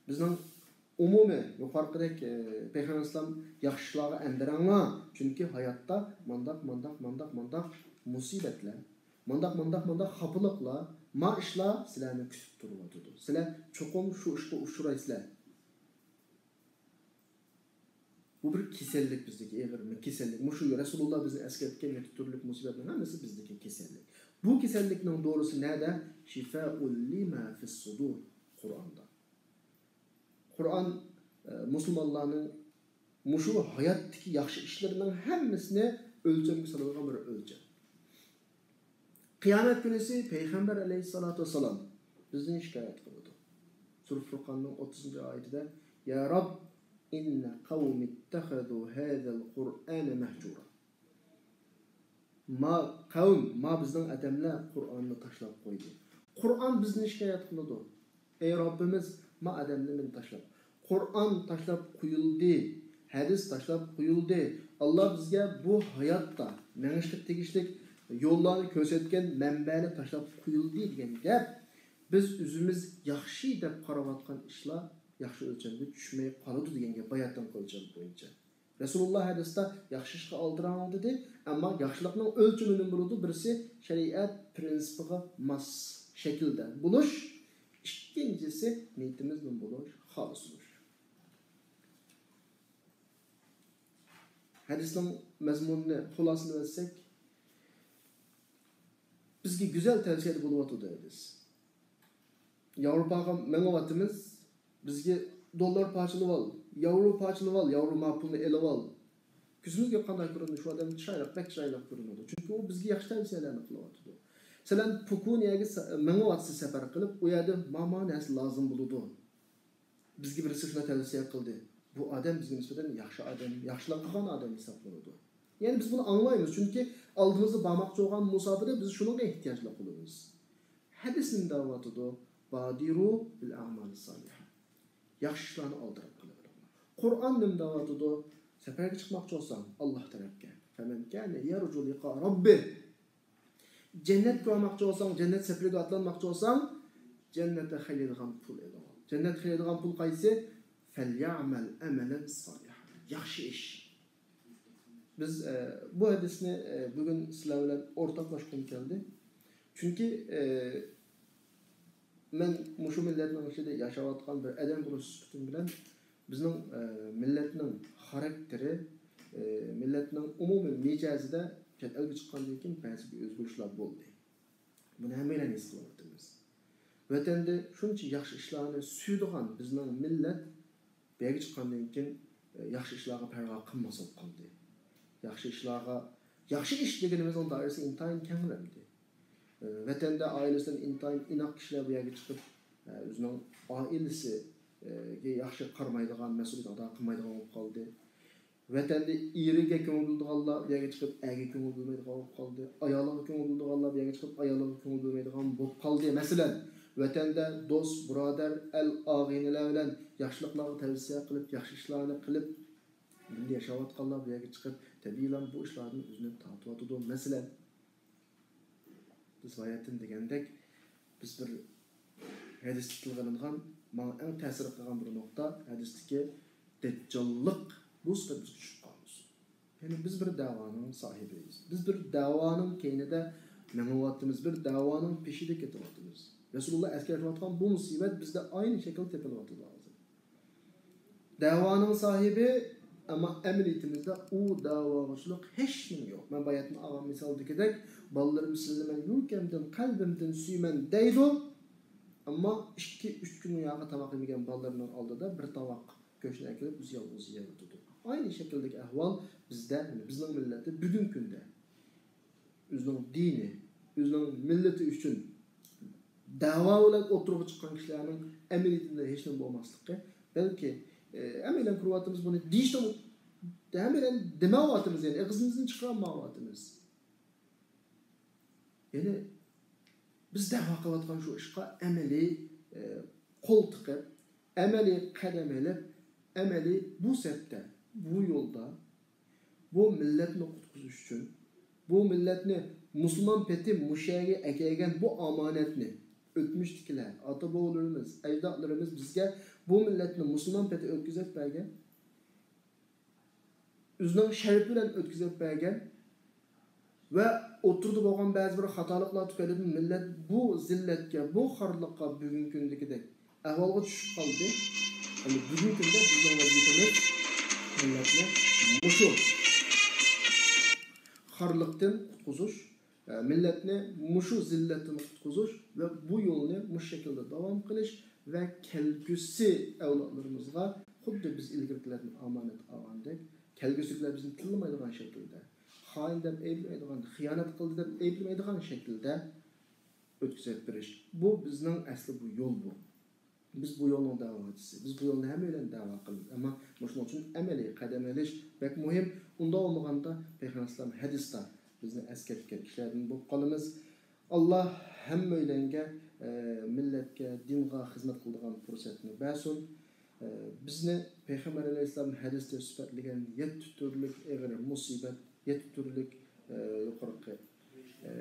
بىزنىڭ ئومۇمىي يۇقىرىقىدەك، ئە، پەيغەمبەر ئەلەيھىسسالام ياخشى ئىشلارغا ئەندىرەڭلار، چۈنكى ھاياتتا مانداق، مانداق، مانداق، مانداق مۇسىبەتلەر، مانداق، مانداق، مانداق خاپىلىقلار، ما ئىشلار سىلەرنى كۈتۈپ تۇرۇۋاتىدۇ. سىلەر چوقۇم شۇ ئىشقا ئۇچرايسىلەر. بۇ بىر كېسەللىك بىزدىكى، ئېغىر بىر كېسەللىك. مۇشۇ رەسۇلۇللا بىزنى ئەسكەرتكەن يەتتە تۈرلۈك مۇسىبەتنىڭ ھەممىسى بىزدىكى كېسەللىك. بۇ كېسەللىكنىڭ دورىسى نەدە؟ شىفائۇل لىما فىس سۇدۇر، قۇرئاندا. قۇرئان، ئە، مۇسۇلمانلارنىڭ مۇشۇ ھاياتتىكى ياخشى ئىشلىرىنىڭ ھەممىسىنى ئۆلچەمگە سالىدىغان بىر ئۆلچەم. قىيامەت كۈنىسى پەيغەمبەر ئەلەيھىسسالاتۇ ۋەسسالام بىزدىن شىكايەت قىلىدۇ. سۈرە فۇرقاننىڭ ئوتتۇزىنچى ئايىتىدە، يا رەب، ئىننە قەۋمى ئىتتەخەزۇ ھەزەل قۇرئانە مەھجۇرا. ما قەۋم، ما بىزنىڭ ئادەملەر قۇرئاننى تاشلاپ قويدى. قۇرئان بىزنى شىكايەت قىلىدۇ. ئەي رەببىمىز، ما ئادەملەر مېنى تاشلاپ، قۇرئان تاشلاپ قويۇلدى، ھەدىس تاشلاپ قويۇلدى. ئاللا بىزگە بۇ ھاياتتا مېڭىشقا تېگىشلىك يوللارنى كۆرسەتكەن مەنبەلەر تاشلاپ قويۇلدى دېگەن گەپ. بىز ئۆزىمىز ياخشى دەپ قاراۋاتقان ئىشلار ياخشى ئۆلچەمگە چۈشمەي قالىدۇ دېگەن گەپ، باياتىنقى ئۆلچەم بويىچە. رەسۇلۇللا ھەدىستە ياخشى ئىشقا ئالدىراڭ دېدى، ئەمما ياخشىلىقنىڭ ئۆلچىمى نېمە بولىدۇ؟ بىرسى شەرىئەت پىرىنسىپىغا ماس شەكىلدە بولۇش، ئىككىنچىسى نىيىتىمىز نېمە بولۇش؟ خالىس بولۇش. ھەدىسنىڭ مەزمۇنىنى خۇلاسىلىۋەتسەك، بىزگە گۈزەل تەۋسىيەدە بولۇۋاتىدۇ ھەدىس. ياۋروپاغا مېڭىۋاتىمىز، بىزگە دوللار پارچىلىۋال، ياۋرو پارچىلىۋال، ياۋرو ما پۇلنى ئېلىۋال. كۆزىمىزگە قانداق كۆرۈنىدۇ؟ شۇ ئادەم چىرايلىق، بەك چىرايلىق كۆرۈنىدۇ. چۈنكى ئۇ بىزگە ياخشى تەۋسىيەلەرنى قىلىۋاتىدۇ. مەسىلەن، پۇكۇنيەگە سە-، مېڭىۋاتىسىز سەپەر قىلىپ، ئۇ يەردە ما، ما نەرسە لازىم بولىدۇ. بىزگە بىرسى شۇنداق تەۋسىيە قىلدى. بۇ ئادەم بىزگە نىسبەتەن ياخشى ئادەم، ياخشىلىق قىلغان ئادەم ھېسابلىنىدۇ. يەنى بىز بۇنى ئاڭلايمىز، چۈنكى ئالدىمىزدا بارماقچى بولغان مۇساپىردە بىز شۇنىڭغا ئېھتىياجلىق بولىمىز. ھەدىس نېمە دەۋاتىدۇ؟ بادىرۇ بىل ئەمالى سالىھە. ياخشى ئىشلارنى ئالدىراپ قىلىۋېلىڭلار. قۇرئان نېمە دەۋاتىدۇ؟ سەپەرگە چىقماقچى بولساڭ، ئاللاھ تەرەپكە. فەمەن كانە يەرجۇ لىقا رەببىھ. جەننەتكە بارماقچى بولساڭ، جەننەت سەپىرىگە ئاتلانماقچى بولساڭ، جەننەتتە خەجلەيدىغان پۇل ئېلىۋال. جەننەت خەجلەيدىغان پۇل قايسى؟ فەليەعمەل ئەمەلەن سالىھا. ياخشى ئىش. بىز، ئە، بۇ ھەدىسنى، ئە، بۈگۈن سىلەر بىلەن ئورتاقلاشقۇم كەلدى. چۈنكى، ئە، مەن مۇشۇ مىللەتنىڭ ئىچىدە ياشاۋاتقان بىر ئادەم بولۇش سۈپىتىم بىلەن بىزنىڭ، ئە، مىللەتنىڭ خاراكتېرى، ئە، مىللەتنىڭ ئومۇمىي مىجەزىدە چەت ئەلگە چىققاندىن كېيىن بەزى بىر ئۆزگىرىشلەر بولدى. بۇنى ھەممەيلەن ھېس قىلىۋاتىمىز. ۋەتەندە شۇنچە ياخشى ئىشلارنى سۆيىدىغان بىزنىڭ مىللەت بۇ يەرگە چىققاندىن كېيىن، ئە، ياخشى ئىشلارغا پەرۋا قىلماس بولۇپ قالدى. ياخشى ئىشلارغا، ياخشى ئىش دېگىنىمىزنىڭ دائىرىسى ئىنتايىن كەڭرەمدى. ئە، ۋەتەندە ئائىلىسىدىن ئىنتايىن ئىناق كىشىلەر بۇ يەرگە چىقىپ، ئە، ئۆزىنىڭ ئائىلىسىگە ياخشى قارىمايدىغان، مەسئۇلىيەت ئادا قىلمايدىغان بولۇپ قالدى. ۋەتەندە ئېرىگە كۆڭۈل بۆلىدىغانلار بۇ يەرگە چىقىپ، ئەرگە كۆڭۈل بۆلمەيدىغان بولۇپ قالدى. ئايالىغا كۆڭۈل بۆلىدىغانلار بۇ يەرگە چىقىپ، ئايالىغا كۆڭۈل بۆلمەيدىغان بولۇپ قالدى. مەسىلەن، ۋەتەندە دوست، بۇرادەر، ئەل، ئاغىنىلەر بىلەن ياخشىلىقلارغا تەۋسىيە قىلىپ، ياخشى ئىشلارنى قىلىپ، بىللە ياشاۋاتقانلار بۇ يەرگە چىقىپ، تەبىئىيلا بۇ ئىشلاردىن ئۆزىنى تارتىۋاتىدۇ. مەسىلەن، بىز باياتىن دېگەندەك، بىز بىر ھەدىستە تىلغا ئېلىنغان، ماڭا ئەڭ تەسىر قىلغان بىر نۇقتا، ھەدىستىكى دەججاللىق بۇ سىپەت بىزگە چۈشۈپ قالمىسۇن. يەنى بىز بىر دەۋانىڭ ساھىبىيىز. بىز بىر دەۋانىڭ كەينىدە مېڭىۋاتىمىز، بىر دەۋانىڭ پېشىدا كېتىۋاتىمىز. رەسۇلۇللا ئەسكەرتىۋاتقان بۇ مۇسىبەت بىزدە ئاينى شەكىل تېپىلىۋاتىدۇ ھازىر. دەۋانىڭ ساھىبى، ئەمما ئەمەلىيىتىمىزدە ئۇ دەۋاغىچىلىق ھېچنېمە يوق. مەن باياتىن ئالغان مىسالدىكىدەك، بالىلىرىم سىزنى مەن يۈرىكىمدىن، قەلبىمدىن سۆيىمەن دەيدۇ. ئەمما ئىككى، ئۈچ كۈن ياغا تاماق يېمىگەن بالىلىرىنىڭ ئالدىدا بىر تاۋاق گۆشنى ئەكېلىپ ئۆزى يالغۇز يەۋېتىدۇ. ئاينى شەكىلدىكى ئەھۋال بىزدە، بىزنىڭ مىللەتتە بۈگۈنكى كۈندە ئۆزىنىڭ دىنى، ئۆزىنىڭ مىللىتى ئۈچۈن دەۋا بىلەن ئوتتۇرىغا چىققان كىشىلەرنىڭ ئەمەلىيىتىدە ھېچنېمە بولماسلىقى، بەلكى، ئە، ھەممەيلەن كۆرۈۋاتىمىز بۇنى، دېيىشتىن ھەممەيلەن دېمەيۋاتىمىز، يەنى ئېغىزىمىزدىن چىقىرالمايۋاتىمىز. يەنى بىز دەۋا قىلىۋاتقان شۇ ئىشقا ئەمەلىي، ئە، قول تىقىپ، ئەمەلىي قەدەم ئېلىپ، ئەمەلىي بۇ سەپتە، بۇ يولدا، بۇ مىللەتنى قۇتقۇزۇش ئۈچۈن، بۇ مىللەتنى مۇسۇلمان پېتى مۇشۇ يەرگە ئەكەلگەن بۇ ئامانەتنى، ئۆتمۈشتىكىلەر، ئاتا-بوۋىلىرىمىز، ئەجدادلىرىمىز بىزگە بۇ مىللەتنى مۇسۇلمان پېتى ئۆتكۈزۈپ بەرگەن. ئۆزىنىڭ شەرىپى بىلەن ئۆتكۈزۈپ بەرگەن ۋە ئوتتۇرىدا بولغان بەزى بىر خاتالىقلار تۈپەيلىدىن مىللەت بۇ زىللەتكە، بۇ خارلىققا بۈگۈنكى كۈندىكىدەك ئەھۋالغا چۈشۈپ قالدى. ئەمدى بۈگۈنكى كۈندە بىزنىڭ ۋەزىپىمىز مىللەتنى مۇشۇ خارلىقتىن قۇتقۇزۇش، مىللەتنى مۇشۇ زىللەتتىن قۇتقۇزۇش ۋە بۇ يولنى مۇشۇ شەكىلدە داۋام قىلىش ۋە كەلگۈسى ئەۋلادلىرىمىزغا خۇددى بىز ئىلگىرىكىلەردىن ئامانەت ئالغاندەك، كەلگۈسىدىكىلەر بىزنى تىللىمايدىغان شەكىلدە، خائىن دەپ ئەيىبلىمەيدىغان، خىيانەت قىلدى دەپ ئەيىبلىمەيدىغان شەكىلدە ئۆتكۈزۈپ بېرىش. بۇ بىزنىڭ ئەسلى بۇ يول بۇ. بىز بۇ يولنىڭ دەۋاچىسى. بىز بۇ يولنى ھەممەيلەن دەۋا قىلىمىز. ئەمما مۇشۇنىڭ ئۈچۈن ئەمەلىي قەدەم ئېلىش بەك مۇھىم. ئۇنداق بولمىغاندا پەيغەمبەر ئەلەيھىسسالام ھەدىستە بىزنى ئەسكەرتكەن كىشىلەردىن بولۇپ قالىمىز. ئاللا ھەممەيلەنگە، ئە، مىللەتكە، دىنغا خىزمەت قىلىدىغان پۇرسەتنى بەرسۇن. ئە، بىزنى پەيغەمبەر ئەلەيھىسسالام ھەدىستە سۈپەتلىگەن يەتتە تۈرلۈك ئېغىر مۇسىبەت، يەتتە تۈرلۈك، ئە، يۇقىرىقى، ئە،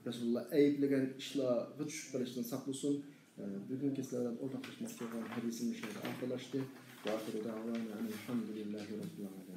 رەسۇلۇللا ئەيىبلىگەن ئىشلارغا چۈشۈپ قېلىشتىن ساقلىسۇن. ئە، بۈگۈنكى سىلەر بىلەن ئورتاقلاشماقچى بولغان ھەدىسىم مۇشۇ يەردە ئاخىرلاشتى. وآخر دعوانا أن الحمد لله رب العالمين.